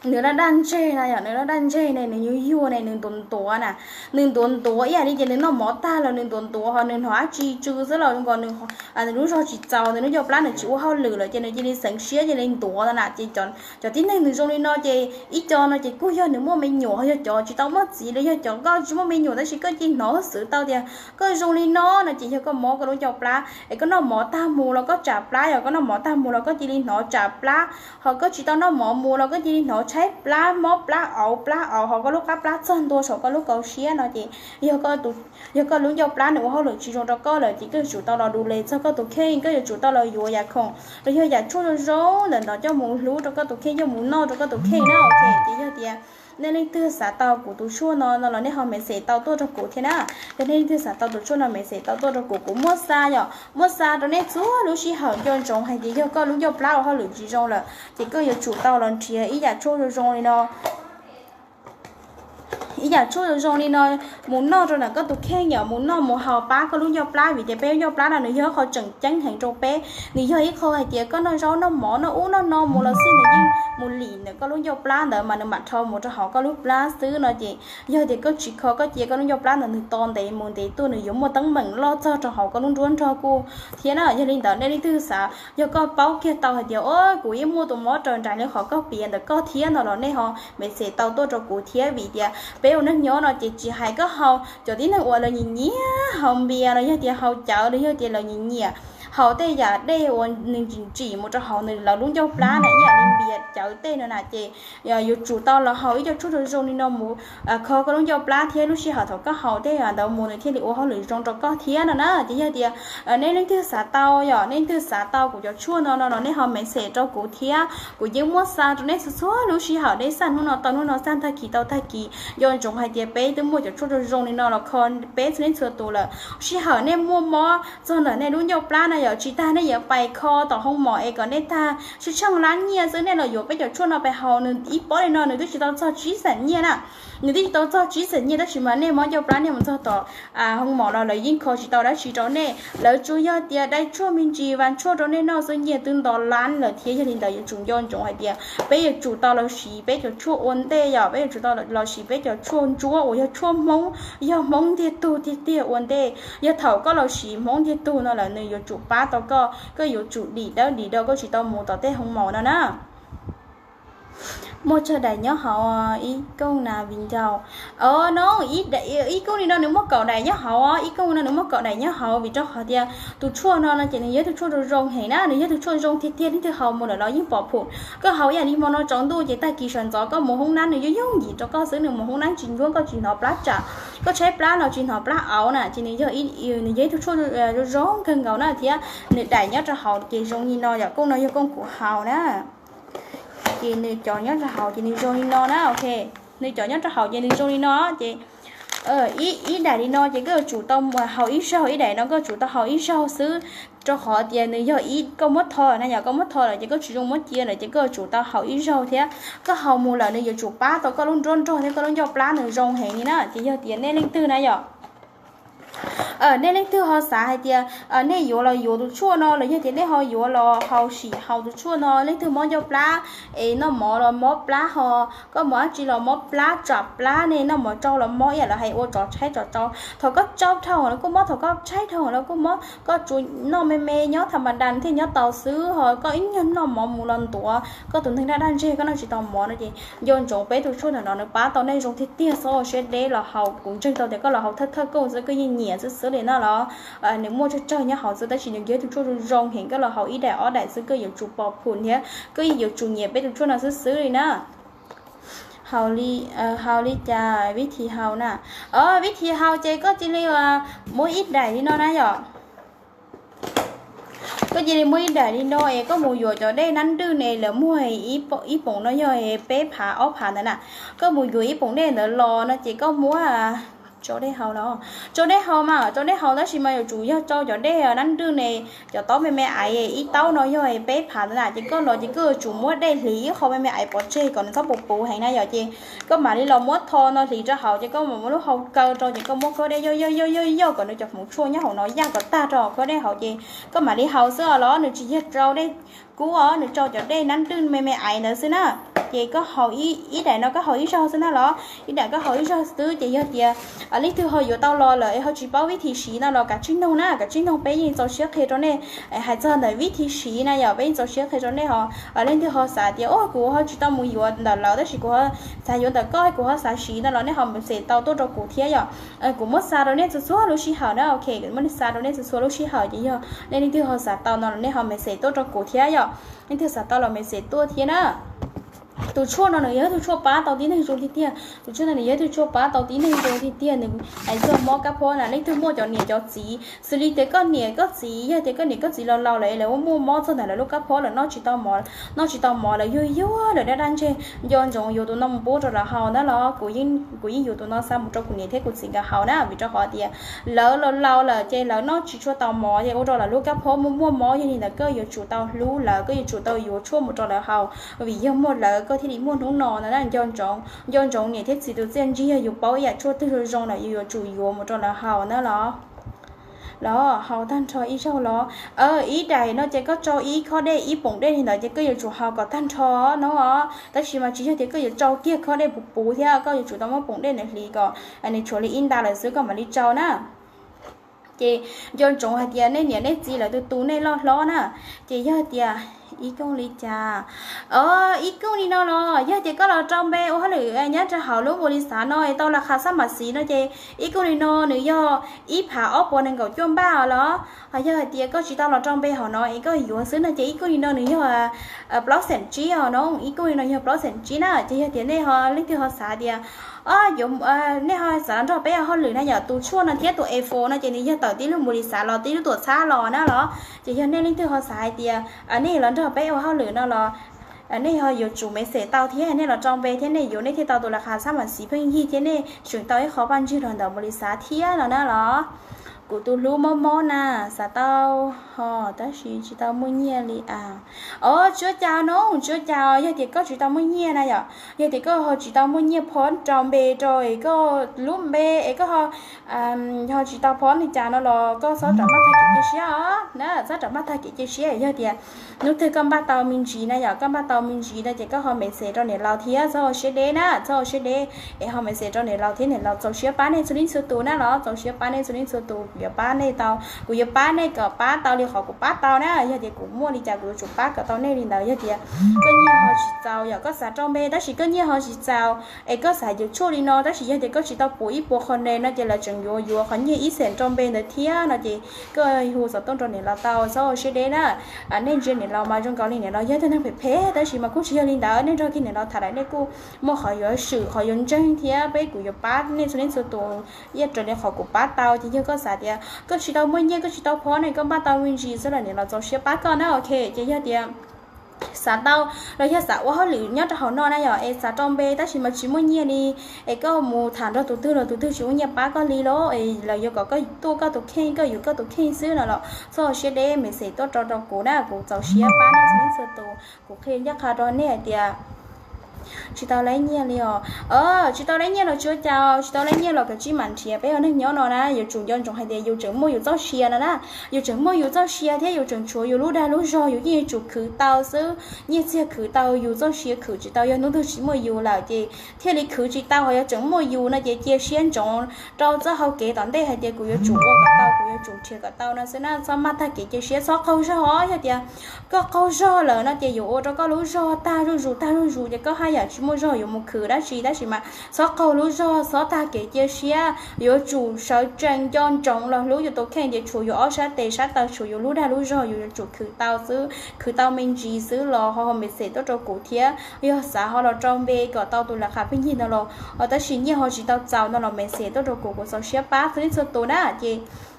nws daj daj ntseg na yom, nws daj daj ntseg ne, nws yuag yuag ne, nws ntuav ntuav na, nws ntuav ntuav ib yam li ces nws noj mov tag los nws ntuav ntuav, ho nws hnov dab tsi tsw xwb los nws lub zog tsis txaus, nws lub ncauj plab nws tsis ua hauj lwm lawm ces nws cia li xeev siab cia li ntuav no na. Ces cov tib neeg nws zoo li no ces ib co no ces kuj yog nws muaj me nyuam, yog cov tsis tau muaj txiv los yog cov koj tsis muaj me nyuam tab sis koj cia li hnov xwv tau tias koj zoo li no no ces yog koj mob koj lub ncauj plab es koj noj mov tag mus los koj tsam plab, yog koj noj mov tag mus los koj cia li hnov tsam plab, ho koj tsis tau noj mov mus los koj cia li hnov tshaib plab, mob plab, auv plab, auv ho koj lub qab plab txog ntua saum koj lub kaus siab no ces yog koj lub ncauj plab nws ua hauj lwm tsis zoo rau koj lawm ces koj yuav tsum tau los du les txog koj tus kheej, koj yuav tsum tau los yuav yam khoom los yog yam tshuaj zoo zoo ntawm no coj mus hlub rau koj tus kheej, coj mus noj rau koj tus kheej na. Ok, ces yog tias nej leej twg xav tau kuv tus tshuaj no no los nej ho message tau tuaj rau kuv thiab na. Yog nej leej twg xav tau tus tshuaj no message tau tuaj rau kuv, kuv muaj xa yom, muaj xa rau nej txhua lub sij hawm. Nco ntsoov hais tias yog koj lub ncauj plab ua hauj lwm tsis zoo lawm ces koj yuav tsum tau los nrhiav ib yam tshuaj zoo zoo li no, ib yam tshuaj zoo zoo li no mus noj rau ntawm koj tus kheej yom, mus noj mus haus pab koj lub ncauj plab vim tias peb lub ncauj plab no nws yog ib qho tseem ceeb heev rau peb. Nws yog ib qho hais tias koj noj zaub noj mov noj ub noj no mus los xij nws yeej mus lim ntawm koj lub ncauj plab ntawd mas nws mam rho mus rau hauv koj lub plab xwb no ces yog tias koj tsis kho koj cia koj lub ncauj plab ntawd nws to ntev mus ntev tuaj nws yuav muaj teeb meem loj txog rau hauv koj lub nruab nrog kuj thiab na. Yog li ntawd nej leej twg xav, yog koj paub kiag tau hais tias o kuv yeej muaj tus mob raws nraim li qhov koj piav ntawm koj thiab no los nej ho message tau tuaj rau kuv thiab vim tias peb ua neej nyob no ces tsis hais koj haus, cov tib neeg uas lawv nyiam nyiam haus npias los yog tias haus cawv los yog tias lawv nyiam nyiam haus tej yam dej uas nws tsim tsim mus rau hauv nws lawv lub ncauj plab na ib yam li npias cawv tej no na ces yuav tsum tau los haus ib co tshuaj zoo zoo li no mus kho koj lub ncauj plab thiab lub sij hawm thaum koj haus tej ntawd mus nws thiaj li ua hauj lwm zoo rau koj thiab no na. Ces yog tias nej leej twg xav tau yom, nej leej twg xav tau kuv cov tshuaj no no los nej ho message rau kuv thiab kuv yeej muab xa rau nej txhua txhua lub sij hawm, nej xa hnub no tau hnub no, xa tag kis tau tag kis. Nco ntsoov hais tias peb twb muaj cov tshuaj zoo zoo li no los kho peb txhua leej txhua tus lawm. Sij hawm nej muaj mob txog ntawm nej lub ncauj plab no yom, tsis tag nej yuav pais kho tom hoo mom es kom nej tag tsheej tsheej lab nyiaj xwb nej los yuav peb cov tshuaj no pais haus. Nws ib pob li no nws twb tsis tau txog tsib xees nyiaj na, nws twb tsis tau txog tsib xees nyiaj tab sis mas nej mob ncauj plab nej mus txog tom hoo mom los lawv yeej kho tsis tau dab tsi rau nej. Lawv tsuas yog tias dai tshuaj me ntsis vas tshuaj rau nej noj xwb, nyiaj twb nto lab lawm thiab. Yog li ntawd yuav tsum nco ntsoov hais tias peb yuav tsum tau los siv peb cov tshuaj ua ntej yom, peb yuav tsum tau los siv peb cov tshuaj ntsuab uas yog tshuaj Hmoob, yog Hmoob ntiag tug tiag tiag ua ntej. Yog thaum koj los siv Hmoob ntiag tug no lawm nws yuav tsum pab tau koj, koj yuav tsum dim dawb dim do koj tsis tau mus tom tej hoo mom no na. Muaj tsawg daim nyob hauv ib kooj na viv ncaus? Os no, ib kooj li no nws muaj kaum daim nyob hauv, ib kooj no nws muaj kaum daim nyob hauv vim rau qhov tias tus tshuaj no no ces nws yog tus tshuaj zoo zoo heev na, nws yog tus tshuaj zoo tiag tiag, leej twg haus mus lawm los yeej pom phum. Koj haus ib yam li hmo no tsaus ntuj ces tag kis sawv ntxov koj mus hoob nab nws yooj yooj yim rau koj xwb, nws mus hoob nab tsis ntsuab koj tsis hnov plab tsam, koj tshaib plab los tsis hnov plab auv na, ces nws yog, nws yog ib tug tshuaj zoo kawg nkaus na thiab. Nws daim nyob rau hauv ces zoo li no yom, kooj no yog kooj kuv haus na. Ces nws cov nyob rau hauv ces nws zoo li no na, ok. Nws cov nyob rau hauv ces nws zoo li no ces ib daim li no ces koj yuav tsum tau haus ib zaug, ib daim no koj yuav tsum tau haus ib zaug xwb. Rau qhov tias nws yog ib, koj muab tho na yom, koj muab tho lawm ces koj tsis zoo muab cia lawm ces koj yuav tsum tau haus ib zaug thiab. Koj haus mus lawm nws yuav tsum pab tau koj lub nruab nrog thiab koj lub ncauj plab nws zoo heev li na. Ces yog tias nej leej twg na yom, nej leej twg ho xav hais tias nej yuav los yuav tus tshuaj no los yog tias nej ho yuav los haus sim haus tus tshuaj no, leej twg mob ncauj plab es noj mov los mob plab ho, koj mus dab tsi los mob plab tsam plab ne, noj mov tsau los mob ib yam lawv hais ua tsov tshaib tsov tsau. Thaum koj tsau dhau los kuj mob, thaum koj tshaib dhau los kuj mob, koj tsuas noj me me nyob tham ma da thiaj nyob tau xwb ho koj ib nyuag noj mov mus los ntuav koj tus neeg daj daj ntseg koj noj tsis tau mov no ces nco ntsoov peb tus tshuaj ntawm no nws pab tau nej zoo tiag tiag xwb, siab deb los haus. Kuv ntseeg tau tias koj los haus thawj thawj kooj xwb koj yeej nyiam xwb xwb li no los nws muaj tsawg tsawg nyob hauv xwb tab sis nws yog tus tshuaj zoo zoo heev, koj los haus ib daim ob daim xwb koj yuav tsum pom phum thiab koj yuav tsum nyiam peb tus tshuaj no xwb xwb li na. Haus li, haus li cas vib thi haus na? Vib thi haus ces koj cia li muab ib daim li no na yom. Koj cia li muab ib daim li no es koj mus yuav cov dej nab nrwj ne, lawv muag ib poom no yog peb phav ob phav ntawd na. Koj mus yuav ib poom dej ntawd los no ces koj muab tsau dej haus los, tsau dej haus mas tsau dej haus tab sis mas yuav tsum yog tsau cov dej nab nrwj ne, cov taub me me aiv ib taub no yog peb phav ntawd na. Ces koj los ces koj yuav tsum muab dej hliv ib qho me me aiv pov tseg kom nws txhob puv puv heev na yom. Ces koj mam li los muab tho no hliv rau hauv ces koj mam muab lub hau kaw rau ces koj muab khaub dej yoj yoj yoj yoj yoj kom nws cov hmoov tshuaj nyob hauv no yaj kom tag rau hauv khaub dej hauv ces koj mam li haus xwb os los nws tsis yog tsau dej kub os, nws tsau cov dej nab nrwj me me aiv ntawd xwb na. Ces koj haus ib daim no koj haus ib zaug xwb na los, ib daim koj haus ib zaug xwb ces yog tias leej twg ho yuav tau los lawm es ho tsis paub vib thi siv no los kav tsij noog na, kav tsij noog peb yeej txaus siab qhia rau nej. Hais txog ntawm vib thi siv na yom, peb yeej txaus siab qhia rau nej ho. Leej twg ho xav tias o kuv ho tsis tau mus yuav ntawm lawv tab sis kuv xav yuav ntawm koj kuv ho xav siv no los nej ho message tau tuaj rau kuv thiab yom. Kuv muab xa rau nej txhua txhua lub sij hawm na, ok, kuv muab xa rau nej txhua txhua lub sij hawm ces yog nej leej twg ho xav tau no los nej ho message tuaj rau kuv thiab yom. Leej twg xav tau los message tuaj thiab na. Tus tshuaj no nws yog tus tshuaj pab tau tib neeg zoo tiag tiag, tus tshuaj no nws yog tus tshuaj pab tau tib neeg zoo tiag tiag. Nws hais txog mob kab phob na, leej twg muaj cov niam cov txiv, xws li tias koj niam koj txiv, yog tias koj niam koj txiv laus laus lawm es lawv muaj mob txog ntawm lawv lub kab phob lawm noj tsis tau mov, noj tsis tau mov lawm yuag yuag lawm daj daj ntseg, nco ntsoov yuav tus no mus pub rau lawv haus na los kuv yeej yuav tus no xa mus rau kuv niam thiab kuv txiv nkawd haus na, vim rau qhov tias lawv laus laus lawm ces lawv noj tsis tshua tau mov ces ua rau lawv lub kab phob muaj muaj mob. Yog li ntawd koj yuav tsum tau hlub lawv, koj yuav tsum tau yuav tshuaj mus rau lawv haus, vim yog muaj lawv koj thiaj li muaj hnub no na. Nco ntsoov, nco ntsoov niam thiab txiv tus txiaj ntsig, yog yus paub ib yam tshuaj twg zoo zoo lawm yus yuav tsum yuav mus rau lawv haus na los. Los haus tag nrho ib zaug los, ib daim no ces koj tsau ib khob dej ib poom dej li ntawd ces koj yuav tsum haus kom tag nrho no. Tab sis mas tsis yog tias koj yuav tsau kiag khob dej puv puv thiab, koj yuav tsum tau muab poom dej ntawd hliv kom nws tshuav li ib nta lawm xwb koj mam li tsau na. Ces nco ntsoov hais tias nej niam nej txiv lawv tus tus nej loj hlob na, ces yog tias ib kooj li cas, ib kooj li no los yog tias koj los rau npe ua hauj lwm nyob rau hauv lub npus lis xav no es tau las khas xab mas xiv no ces ib kooj li no nws yog ib phav ob puas nees nkaum cuaj npaj los. Yog hais tias koj tsis tau los rau npe hauv no es koj yuav xwb no ces ib kooj li no nws yog plaub xeem tsib os no, ib kooj li no yog plaub xeem tsib na. Ces yog tias nej ho leej twg ho xav tias yuav, nej ho xav los nrog peb ua hauj lwm na yom, tus tshuaj no thiab tus efo no ces nws yog tawm tib lub npus lis xav los tib lub tuam txhab los na los. Ces yog nej leej twg ho xav hais tias nej yuav los nrog peb ua hauj lwm no los nej ho yuav tsum message tau thiab nej los rau npe thiab nej yuav nej thiaj tau tus las khas xab mas xiv pheej yig thiab nej tseem tau ib qho paj ntsig los ntawm npus lis xav thiab no na los. Kuv tus hlub mob mob na, xav tau ho tab sis tsis tau muaj nyiaj li as. Os, tsis ua cas no, tsis ua cas, yog tias koj tsis tau muaj nyiaj na yom, yog tias koj ho tsis tau muaj nyiaj phov rau npe rau es koj lub npe es koj ho tsis tau phov li cas no los koj txhob rov maj tag kev cia siab os na, txhob rov maj tag kev cia siab. Yog tias hnub twg koj npaj tau me ntsis na yom, koj npaj tau me ntsis no ces koj ho message rau niam laus thiab, txhob ua siab deb na, txhob ua siab deb, es ho message rau niam laus thiab, niam laus txaus siab pab nej txhua leej txhua tus na los, txaus siab pab nej txhua leej txhua tus. Kuv yuav pab nej tau, kuv yuav pab nej kom pab tau li qhov kuv pab tau na. Yog tias kuv muaj li cas kuv yuav tsum pab kom tau nej li ntawd. Yog tias koj nyiaj ho tsis txaus, yog koj xav rau npe tab sis koj nyiaj ho tsis txaus, es koj xav yuav tshuaj li no tab sis yog tias koj tsis tau pum ib puas qhov ne no ces lawv tseem yuav yuav qhov nyiaj ib xees rau npe ntawd thiab no ces koj hu xov tooj rau niam laus tau, txhob ua siab deb na. Nej ntsia niam laus mas zoo nkaus li niam laus yog tus neeg phem phem tab sis mas kuj tsis yog li ntawd, nej nrog kiag niam laus tham lawm nej kuj muaj qhov yuav swm qhov yuav ntseeg thiab peb kuv yuav pab nej txhua leej txhua tus ib yam raws li qhov kuv pab tau. Ces yog koj xav tias koj tsis tau muaj nyiaj koj tsis tau phov ne, koj npaj tau me ntsis xwb los niam laus txaus siab pab koj na. Ok, ces yog tias xav tau los yog xav ua hauj lwm nyob rau hauv no na yom, es xav rau npe tab sis mas tsis muaj nyiaj li, es koj mus tham nrog tus twg los tus twg tsis muaj nyiaj pab koj li los es lawv yuav kom koj tuaj koj tus kheej, koj yuav koj tus kheej xwb no los txhob ua siab deb, message tuaj rau rau kuv na, kuv txaus siab pab nej txhua leej txhua tus. Kuv qhia ncaj qha rau nej hais tias tsis tau laib nyiaj li os. Tsis tau laib nyiaj los tsis ua cas, tsis tau laib nyiaj los kav tsij mam nrhiav. Peb ua neeg nyob no na yuav tsum nco ntsoov hais tias yus tseem muaj yus txoj sia no na, yus tseem muaj yus txoj sia thiab yus tseem tshuav yus lub dag lub zog, yus yeej yuav tsum khwv tau xwb. Nyiaj txiag khwv tau, yus txoj sia khwv tsis tau, yog hnub twg tsis muaj yus lawm ces thiaj li khwv tsis tau. Ho yog tseem muaj yus no ces cia siab ntsoov rau txoj hau kev tom ntej hais tias kuv yuav tsum ua kom tau, kuv yuav tsum nrhiav kom tau no xwb na, txhob maj tag kev cia siab, txhob qaug zog os. Yog tias koj qaug zog lawm no ces yuav ua rau koj lub zog tag zuj zus tag zuj zus ces koj haj yam tsis muaj zog yuav mus khwv dab tsi. Tab sis mas txhob qaug lub zog, txhob tag kev cia siab, yuav tsum sawv tsees nco ntsoov los hlub yus tus kheej tias tshuav yus ob sab tes sab taw, tshuav yus lub dag lub zog, yus yuav tsum khwv tau xwb, khwv tau me ntsis xwb los ho ho message tuaj rau kuv thiab. Yog xav ho los rau npe kom tau tus laj qhas pheej yig no los, tab sis nyiaj ho tsis tau txaus no los message tuaj rau kuv, kuv txaus siab pab txhua leej txhua tus na.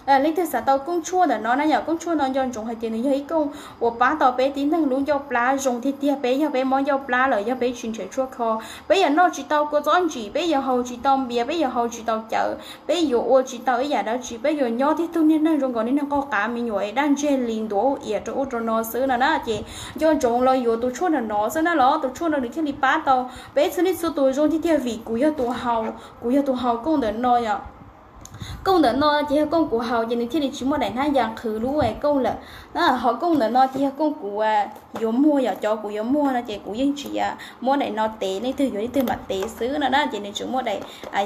Ces leej twg xav tau kooj tshuaj ntawm no na yom, kooj tshuaj no nco ntsoov hais tias nws yog ib kooj uas pab tau peb tib neeg lub ncauj plab zoo tiag tiag. Peb yog peb mob ncauj plab lawm, yog peb tsis nrhiav tshuaj kho, peb yuav noj tsis tau kua txob ntsim, peb yuav haus tsis tau npias, peb yuav haus tsis tau cawv, peb yuav ua tsis tau ib yam dab tsi, peb yuav nyob tib tug niag neeg zoo nkaus niag neeg qaug qav me nyuam es daj ntseg li ntuav ub iav rau ub rau no xwb no na. Ces nco ntsoov los yuav tus tshuaj ntawm no xwb na los tus tshuaj no nws thiaj li pab tau peb txhua leej txhua tus zoo tiag tiag vim kuv yog tus haus, kuv yog tus haus kooj ntawm no yom. Kooj ntawm no ces yog kooj kuv haus ces nws thiaj li tsis muaj daim hnab yas qhwv lub kooj lawm. Ho kooj ntawm no ces yog kooj kuv yuav muag yom, cov kuv yuav muag no ces kuv yeej tsis muab daim no tev, leej twg yuav leej twg mam tev xwb no na. Ces nws tseem muaj daim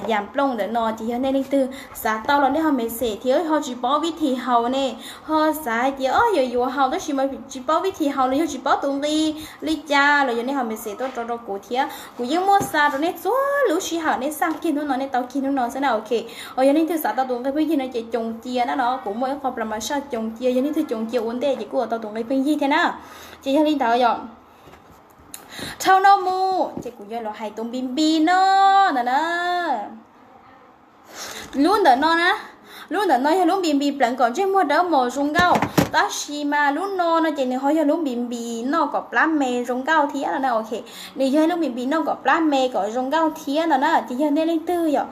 yas nplooj ntawm no ces yog nej leej twg xav tau los nej ho message thiab, ho tsis paub vib thim haus ne, ho xav hais tias o yuav yuav haus tab sis mas tsis paub vib thim haus los yog tsis paub tus nqi li cas los yog nej ho message tuaj rau rau kuv thiab. Kuv yeej muaj xa rau nej txhua lub sij hawm, nej xaj kiag hnub no nej tau kiag hnub no xwb na. Ok, ho yog leej twg xav tau tus nqi pheej yig no ces coos cia na no, kuv muaj ib qho plas mas saj coos cia, yog leej twg coos cia ua ntej ces kuj yuav tau tus nqi pheej yig thiab na. Ces yog li ntawd yom, dhau no mus ces kuv yuav los hais tus npis npis no ntawm na. Lub ntawm no na, lub ntawm no yog lub npis npis pleev kom ntsej muag dawb mos zoo nkauj, tab sis mas lub no no ces nws ho yog lub npis npis noj kom plab me zoo nkauj thiab no na. Ok, nws yog lub npis npis noj kom plab me kom zoo nkauj thiab no na. Ces yog nej leej twg yom,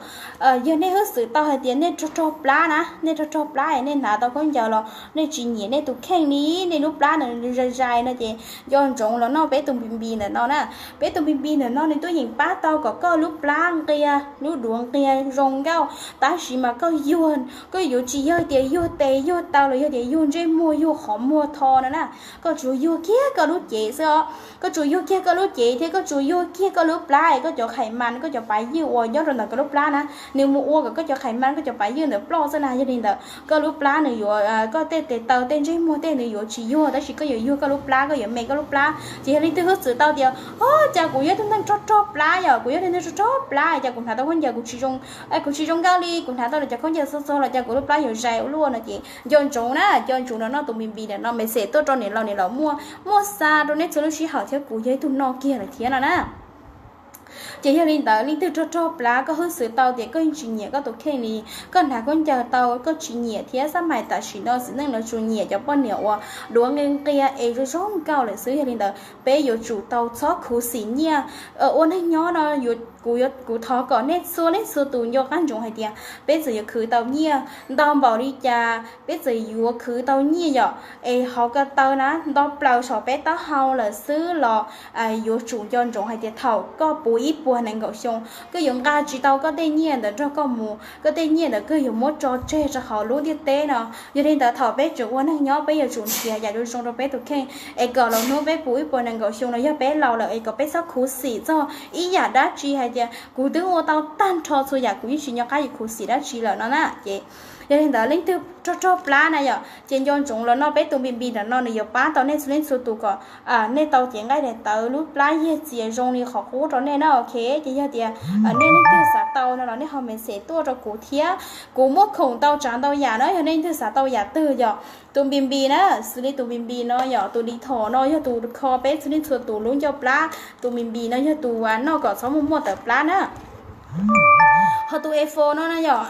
yog nej hwb xwm tau hais tias nej rog rog plab na, nej rog rog plab es nej hnav tau khaub ncaws los nej tsis nyiam nej tus kheej li, nej lub plab nws zais zais no ces nco ntsoov los noj peb tus npis npis ntawm no na. Peb tus npis npis ntawm no nws tuaj yeem pab tau kom koj lub plab nqia, lub duav nqia zoo nkauj, tab sis mas koj yuag, koj yuav tsis yog tias yuag tes yuag taw los yog tias yuag ntsej muag yuag qhov muag tho no na. Koj tsuas yuag kiag koj lub cev xwb os. Koj tsuas yuag kiag koj lub cev thiab koj tsuas yuag kiag koj lub plab es koj cov khais mas, koj cov pav ywj uas nyob rau ntawm koj lub plab na, nws mus ua kom koj cov khais mas koj cov pav ywj ntawd ploj xwb na. Yog li ntawd koj lub plab nws yuav, koj tej tes taw tej ntsej muag tej nws yuav tsis yuag, tab sis koj yuav yuag koj lub plab, koj yuav me koj lub plab. Ces yog leej twg hwb xwm tau tias o cas kuv yog tus neeg rog rog plab yom, kuv yog tus neeg rog rog plab cas kuv hnav tau khaub ncaws kuv tsis zoo, kuv tsis zoo nkauj li, kuv hnav tau cov khaub ncaws txog txog los cas kuv lub plab yuav zais ua luaj no ces nco ntsoov na, nco ntsoov los noj tus npis npis ntawm no, message tuaj rau niam laus, niam laus muaj, muaj xa rau nej txhua lub sij hawm thiab kuv yog ib tug noj kiag lawm thiab no na. Ces yog li ntawd, leej twg rog rog plab koj hwj xwv tau tias koj yeej tsis nyiam koj tus kheej li, koj hnav khaub ncaws tau koj tsis nyiam thiab, xab mais tam sim no txiv neej lawv tsuas nyiam cov poj niam uas duav nqia nqia es zoo zoo nkauj lawm xwb. Yog li ntawd peb yuav tsum tau txhob khuv xim nyiaj. Ua neej nyob no, kuv, kuv thov kom nej txhua leej txhua tus nco qab ntsoov hais tias peb txawm yuav khwv tau nyiaj ntau npaum li cas, peb txawm yuav khwv tau nyiaj yom, es hauv ko taw na nto plaws saum peb taub hau lawm xwb los yuav tsum nco ntsoov hais tias thaum koj puv ib puas nees nkaum xyoo, koj yuav nqa tsis tau koj tej nyiaj ntawd nrog koj mus, koj tej nyiaj ntawd koj yuav muab tso tseg rau hauv lub ntiaj teb no. Yog li ntawd thaum peb tseem ua neej nyob peb yuav tsum nrhiav yam zoo zoo rau peb tus kheej, es kom los hnub peb puv ib puas nees nkaum xyoo los yog peb laus lawm es kom peb txhob khuv xim txog ib yam dab tsi hais tias kuv twb ua tau tag nrho txhua yam kuv yeej tsis nco qab yuav khuv xim dab tsi lawm no na. Ces yog li ntawd leej twg rog rog plab na yom, ces nco ntsoov los noj peb tus Npis Npis ntawm no, nws yuav pab tau nej txhua leej txhua tus kom nej tau cev nqaij daim tawv lub plab yiag txias zoo li qhov qub rau nej na. Ok, ces yog tias nej leej twg xav tau no los nej ho message tuaj rau kuv thiab. Kuv muaj khoom ntau tsav ntau yam na, yog nej leej twg xav tau yam twg yom. Tus Npis Npis na, xws li tus Npis Npis no yom, tus Dettol no yog tus kho peb txhua leej txhua tus lub ncauj plab, tus Npis Npis no yog tus noj kom txhob muaj muaj tawm plab na. Ho tus A four no na yom,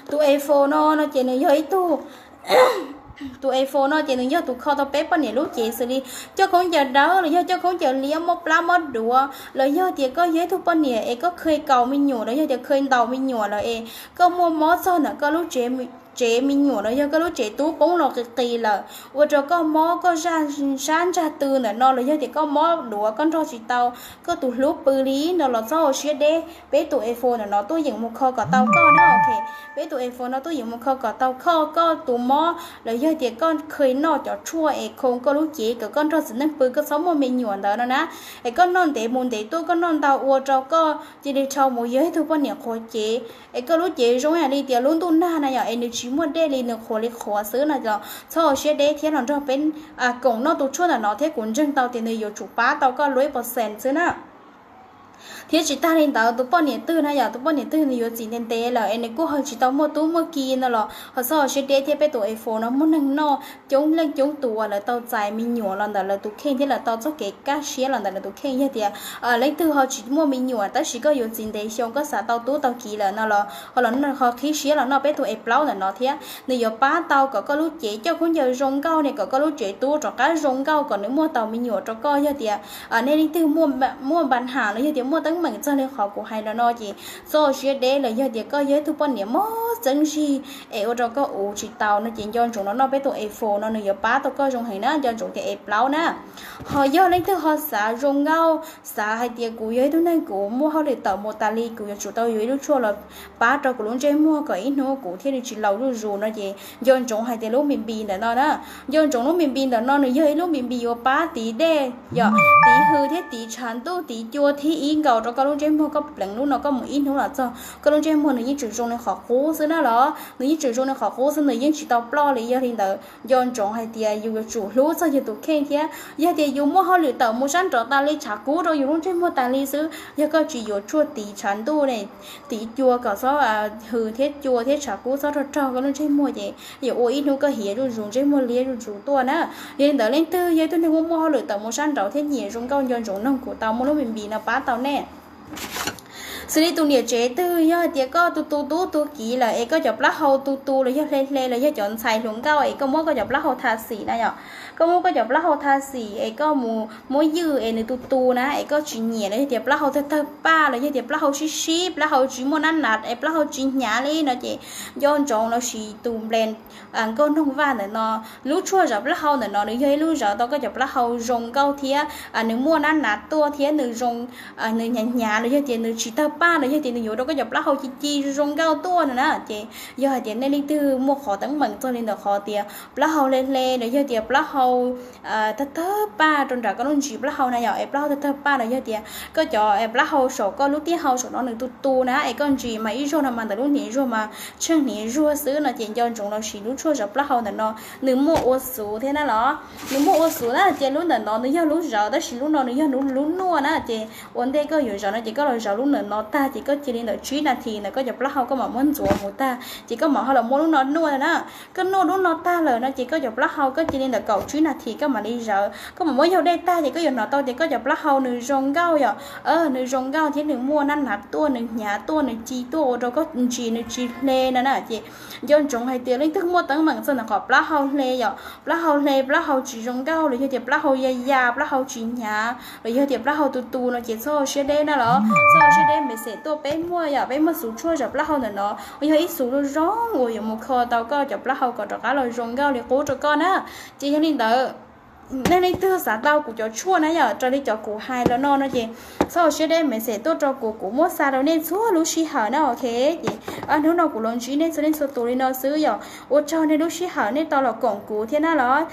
tus A four no no ces nws yog ib tug tus A four no ces nws yog tus kho tau peb poj niam lub cev, xws li coj khaub ncaws dawb los yog coj khaub ncaws liab mob plab mob duav, los yog tias koj yog ib tug poj niam es koj kheev kaus me nyuam los yog tias kheev ntaus me nyuam lawm es koj muaj mob txog ntawm koj lub tsev, tsev me nyuam los yog koj lub tsev tub poob los qis qis lawm, ua rau koj mob koj zaj sab ntsag tw ntawm no los yog tias koj mob duav koj nrog tsis tau koj tus hlub pw li no los txhob ua siab deb, peb tus A four ntawm no tuaj yeem mus kho kom tau koj na. Ok, peb tus A four no tuaj yeem mus kho kom tau koj, koj tus mob los yog tias koj kheev noj cov tshuaj es khoo koj lub cev kom koj nrog txiv neej pw koj txhob muaj me nyuam ntawd no na. Es koj noj ntev mus ntev tuaj koj noj ntau ua rau koj cia li dhau mus yog ib tug poj niam qhuav cev, es koj lub cev zoo ib yam li tias lub ntuj nag na yom, es nws tsis muaj dej li nws qhuav li qhuav xwb no los txhob ua siab deb thiab los nrog peb koom noj tus tshuaj ntawm no thiab kuv ntseeg tau tias nws yuav tsum pab tau koj luaj percent xwb na. Thiab tsis tag li ntawd tus poj niam twg na yom, tus poj niam twg nws yuav txiv ntev ntev lawm es nws kuj ho tsis tau muaj tub muaj ki no los ho txhob ua siab deb thiab, peb tus A four no muaj neeg noj coob leej coob tus uas lawv tau txais me nyuam los ntawm lawv tus kheej thiab lawv tau txoj kev kaj siab los ntawm lawv tus kheej. Yog tias leej twg ho tsis muaj me nyuam tab sis koj yuav txiv ntev xyoo koj xav tau tub tau kiv lawm no los ho los ho qhib siab los noj peb tus A plaub ntawm no thiab, nws yuav pab tau kom koj lub cev coj khaub ncaws zoo nkauj ne, kom koj lub tsev tub rov qab zoo nkauj kom nws muaj tau me nyuam rau koj. Yog tias nej leej twg muaj npa nham los yog tias muaj teeb meem txog li qhov kuv hais los no ces txhob ua siab deb, los yog tias koj yog ib tug poj niam mob txeeb zig es ua rau koj uv tsis tau no ces nco ntsoov los noj peb tus A four no nws yuav pab tau koj zoo heev na, nco ntsoov tias A plaub na. Ho yog leej twg ho xav zoo nkauj, xav hais tias kuv yog ib tug neeg kuv muaj hauj lwm tawm mus tas li, kuv yuav tsum tau yuav ib lub tshuaj los pab rau kuv lub ntsej muag kom ib hnub kuv thiaj li tsis laus zuj zus no ces nco ntsoov hais tias lub Npis Npis ntawm no na. Nco ntsoov lub Npis Npis ntawm no nws yog ib lub Npis Npis uas pab tiv dej yom, tiv hws thiab tiv tshav ntuj tiv cua thib ib nkaus rau koj lub ntsej muag. Koj pleev lub no koj mus ib hnub los txog koj lub ntsej muag nws yeej tseem zoo li qhov qub xwb na los, nws yeej tseem zoo li qhov qub xwb, nws yeej tsis tau ploj li. Yog li ntawd nco ntsoov hais tias yus yuav tsum hlub txog yus tus kheej thiab. Yog tias yus muaj hauj lwm tawm mus sab nraud tas li tshav kub rau yus lub ntsej muag tas li xwb, yog koj tsis yuav tshuaj tiv tshav ntuj ne, tiv cua kom txhob hws thiab cua thiab tshav kub txhob rog rog koj lub ntsej muag ces yuav ua ib hnub koj hiav zuj zus ntsej muag liab zuj zus tuaj na. Yog li ntawd leej twg yog ib tug neeg muaj muaj hauj lwm tawm mus sab nraud thiab nyiam zoo nkauj nco ntsoov noog kuv tau muaj lub Npis Npis no pab tau nej. Xws li tus niam tsev twg yog hais tias koj tu tu tub tu kiv lawm es koj cov plaub hau tu tu los yog hle hle los yog cov ntxhais hluas nkauj es koj muab koj cov plaub hau tha xim na yom, koj muab koj cov plaub hau tha xim es koj mus muab ywj es nws tu tu na es koj tsis nyiam los yog tias plaub hau tawg tawg paj los yog tias plaub hau sib sib, plaub hau tsis muaj nab nab es plaub hau tsis hnyav li no ces nco ntsoov los sis tus nplees nkauj noog vaj ntawm no. Lub tshuaj zawv plaub hau ntawm no nws yog ib lub zawv tau koj cov plaub hau zoo nkauj thiab nws muaj nab nab tuaj thiab nws zoo, nws hnyav hnyav los yog tias nws tsis tawg paj los yog tias nws yuav rau koj cov plaub hau ci ci zoo nkauj tuaj no na. Ces yog hais tias nej leej twg muaj qhov teeb meem txog li ntawm qhov tias plaub hau hle hle los yog tias plaub hau tawg tawg paj rau nram koj lub ntsis plaub hau na yom, es plaub hau tawg tawg paj los yog tias koj cov plaub hau saum koj lub tiaj hau saum no nws tu tu na es koj ntsis mas ib zaug no mas ntawm lub hniav zuag mas tsheej hniav zuag xwb no ces nco ntsoov los sis lub tshuaj zawv plaub hau ntawm no nws muaj ua xuv thiab na los. Nws muaj ua xuv na ces lub ntawm no nws yog lub zawv tab sis lub no nws yog lub nuaj na ces ua ntej koj yuav zawv no ces koj los zawv lub ntawm no tag ces koj cia li ntawm tsib nas this ntawm koj cov plaub hau koj mam muab ntxuav mus tag ces koj mam ho los muab lub no nuaj na. Koj nuaj lub no tag lawm no ces koj cov plaub hau koj cia li ntawm kaum tsib nas this koj mam li zawv. Koj mam muab yaug dej tag ces koj yuav hnov tau tias koj cov plaub hau nws zoo nkauj yom, nws zoo nkauj thiab nws muaj nab nav tuaj, nws hnyav tuaj, nws ci tuaj ua rau koj ntsis nws tsis hle no na. Ces nco ntsoov hais tias leej twg muaj teeb meem txog ntawm qhov plaub hau hle yom, plaub hau hle, plaub hau tsis zoo nkauj los yog tias plaub hau ya ya, plaub hau tsis hnyav los yog tias plaub hau tu tu no ces txhob ua siab deb na los, txhob ua siab deb, Maiv Xes tuaj peb muaj yom, peb muaj xuv tshuaj zom plaub hau ntawm no uas yog ib xuv zoo zoo uas yuav mus kho tau koj cov plaub hau kom rov qab los zoo nkauj li qub rau koj na. Ces yog li ntawd, nej leej twg xav tau kuv cov tshuaj na yom, raws li cov kuv hais los no no ces txhob ua siab deb, Maiv Xes tuaj rau kuv, kuv muab xa rau nej txhua lub sij hawm na, ok. Ces hnub no kuv los ntsib nej txhua leej txhua tus li no xwb yom. Ua tsaug nej lub sij hawm nej tau los koom kuv thiab na los.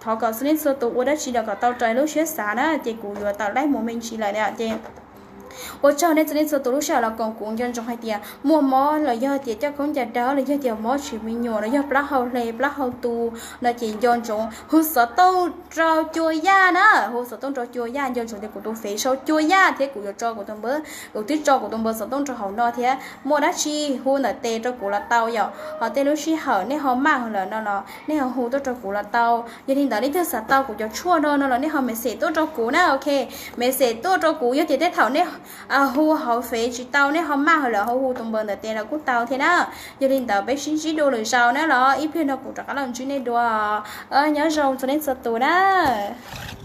Thov kom txhua leej txhua tus ua dab tsi los kom tau raws lub siab xav na, ces kuv yuav tawm laij mus me ntsis lawm na ces ua tsaug nej txhua leej txhua tus lub sij hawm los koom kuv. Nco ntsoov hais tias muaj mob los yog tias coj khaub ncaws dawb los yog tias mob tsis me nyuam los yog plaub hau hle plaub hau tu no ces nco ntsoov hu xov tooj rau Cua Yaj na, hu xov tooj rau Cua Yaj. Nco ntsoov tias kuv tus fev sau Cua Yaj thiab kuv yuav tso kuv tus npawb, kuv twb tso kuv tus npawb xov tooj rau hauv no thiab, muaj dab tsi hu ntawm tes rau kuv los tau yom. Ho tej lub sij hawm nej ho maj lawm no los nej ho hu tuaj rau kuv los tau. Yog li ntawd leej twg xav tau kuv cov tshuaj no no los nej ho Maiv Xes tuaj rau kuv na, ok. Maiv Xes tuaj rau kuv, yog tias tej thaum nej hu hauv fev tsis tau nej ho maj lawm ho hu tus npawb ntawm tes los kuj tau thiab na. Yog li ntawd peb sib ntsib dua lwm zaus na los, ib pliag no kuv rov qab los ntsib nej dua. Nyob zoo txhua leej txhua tus na.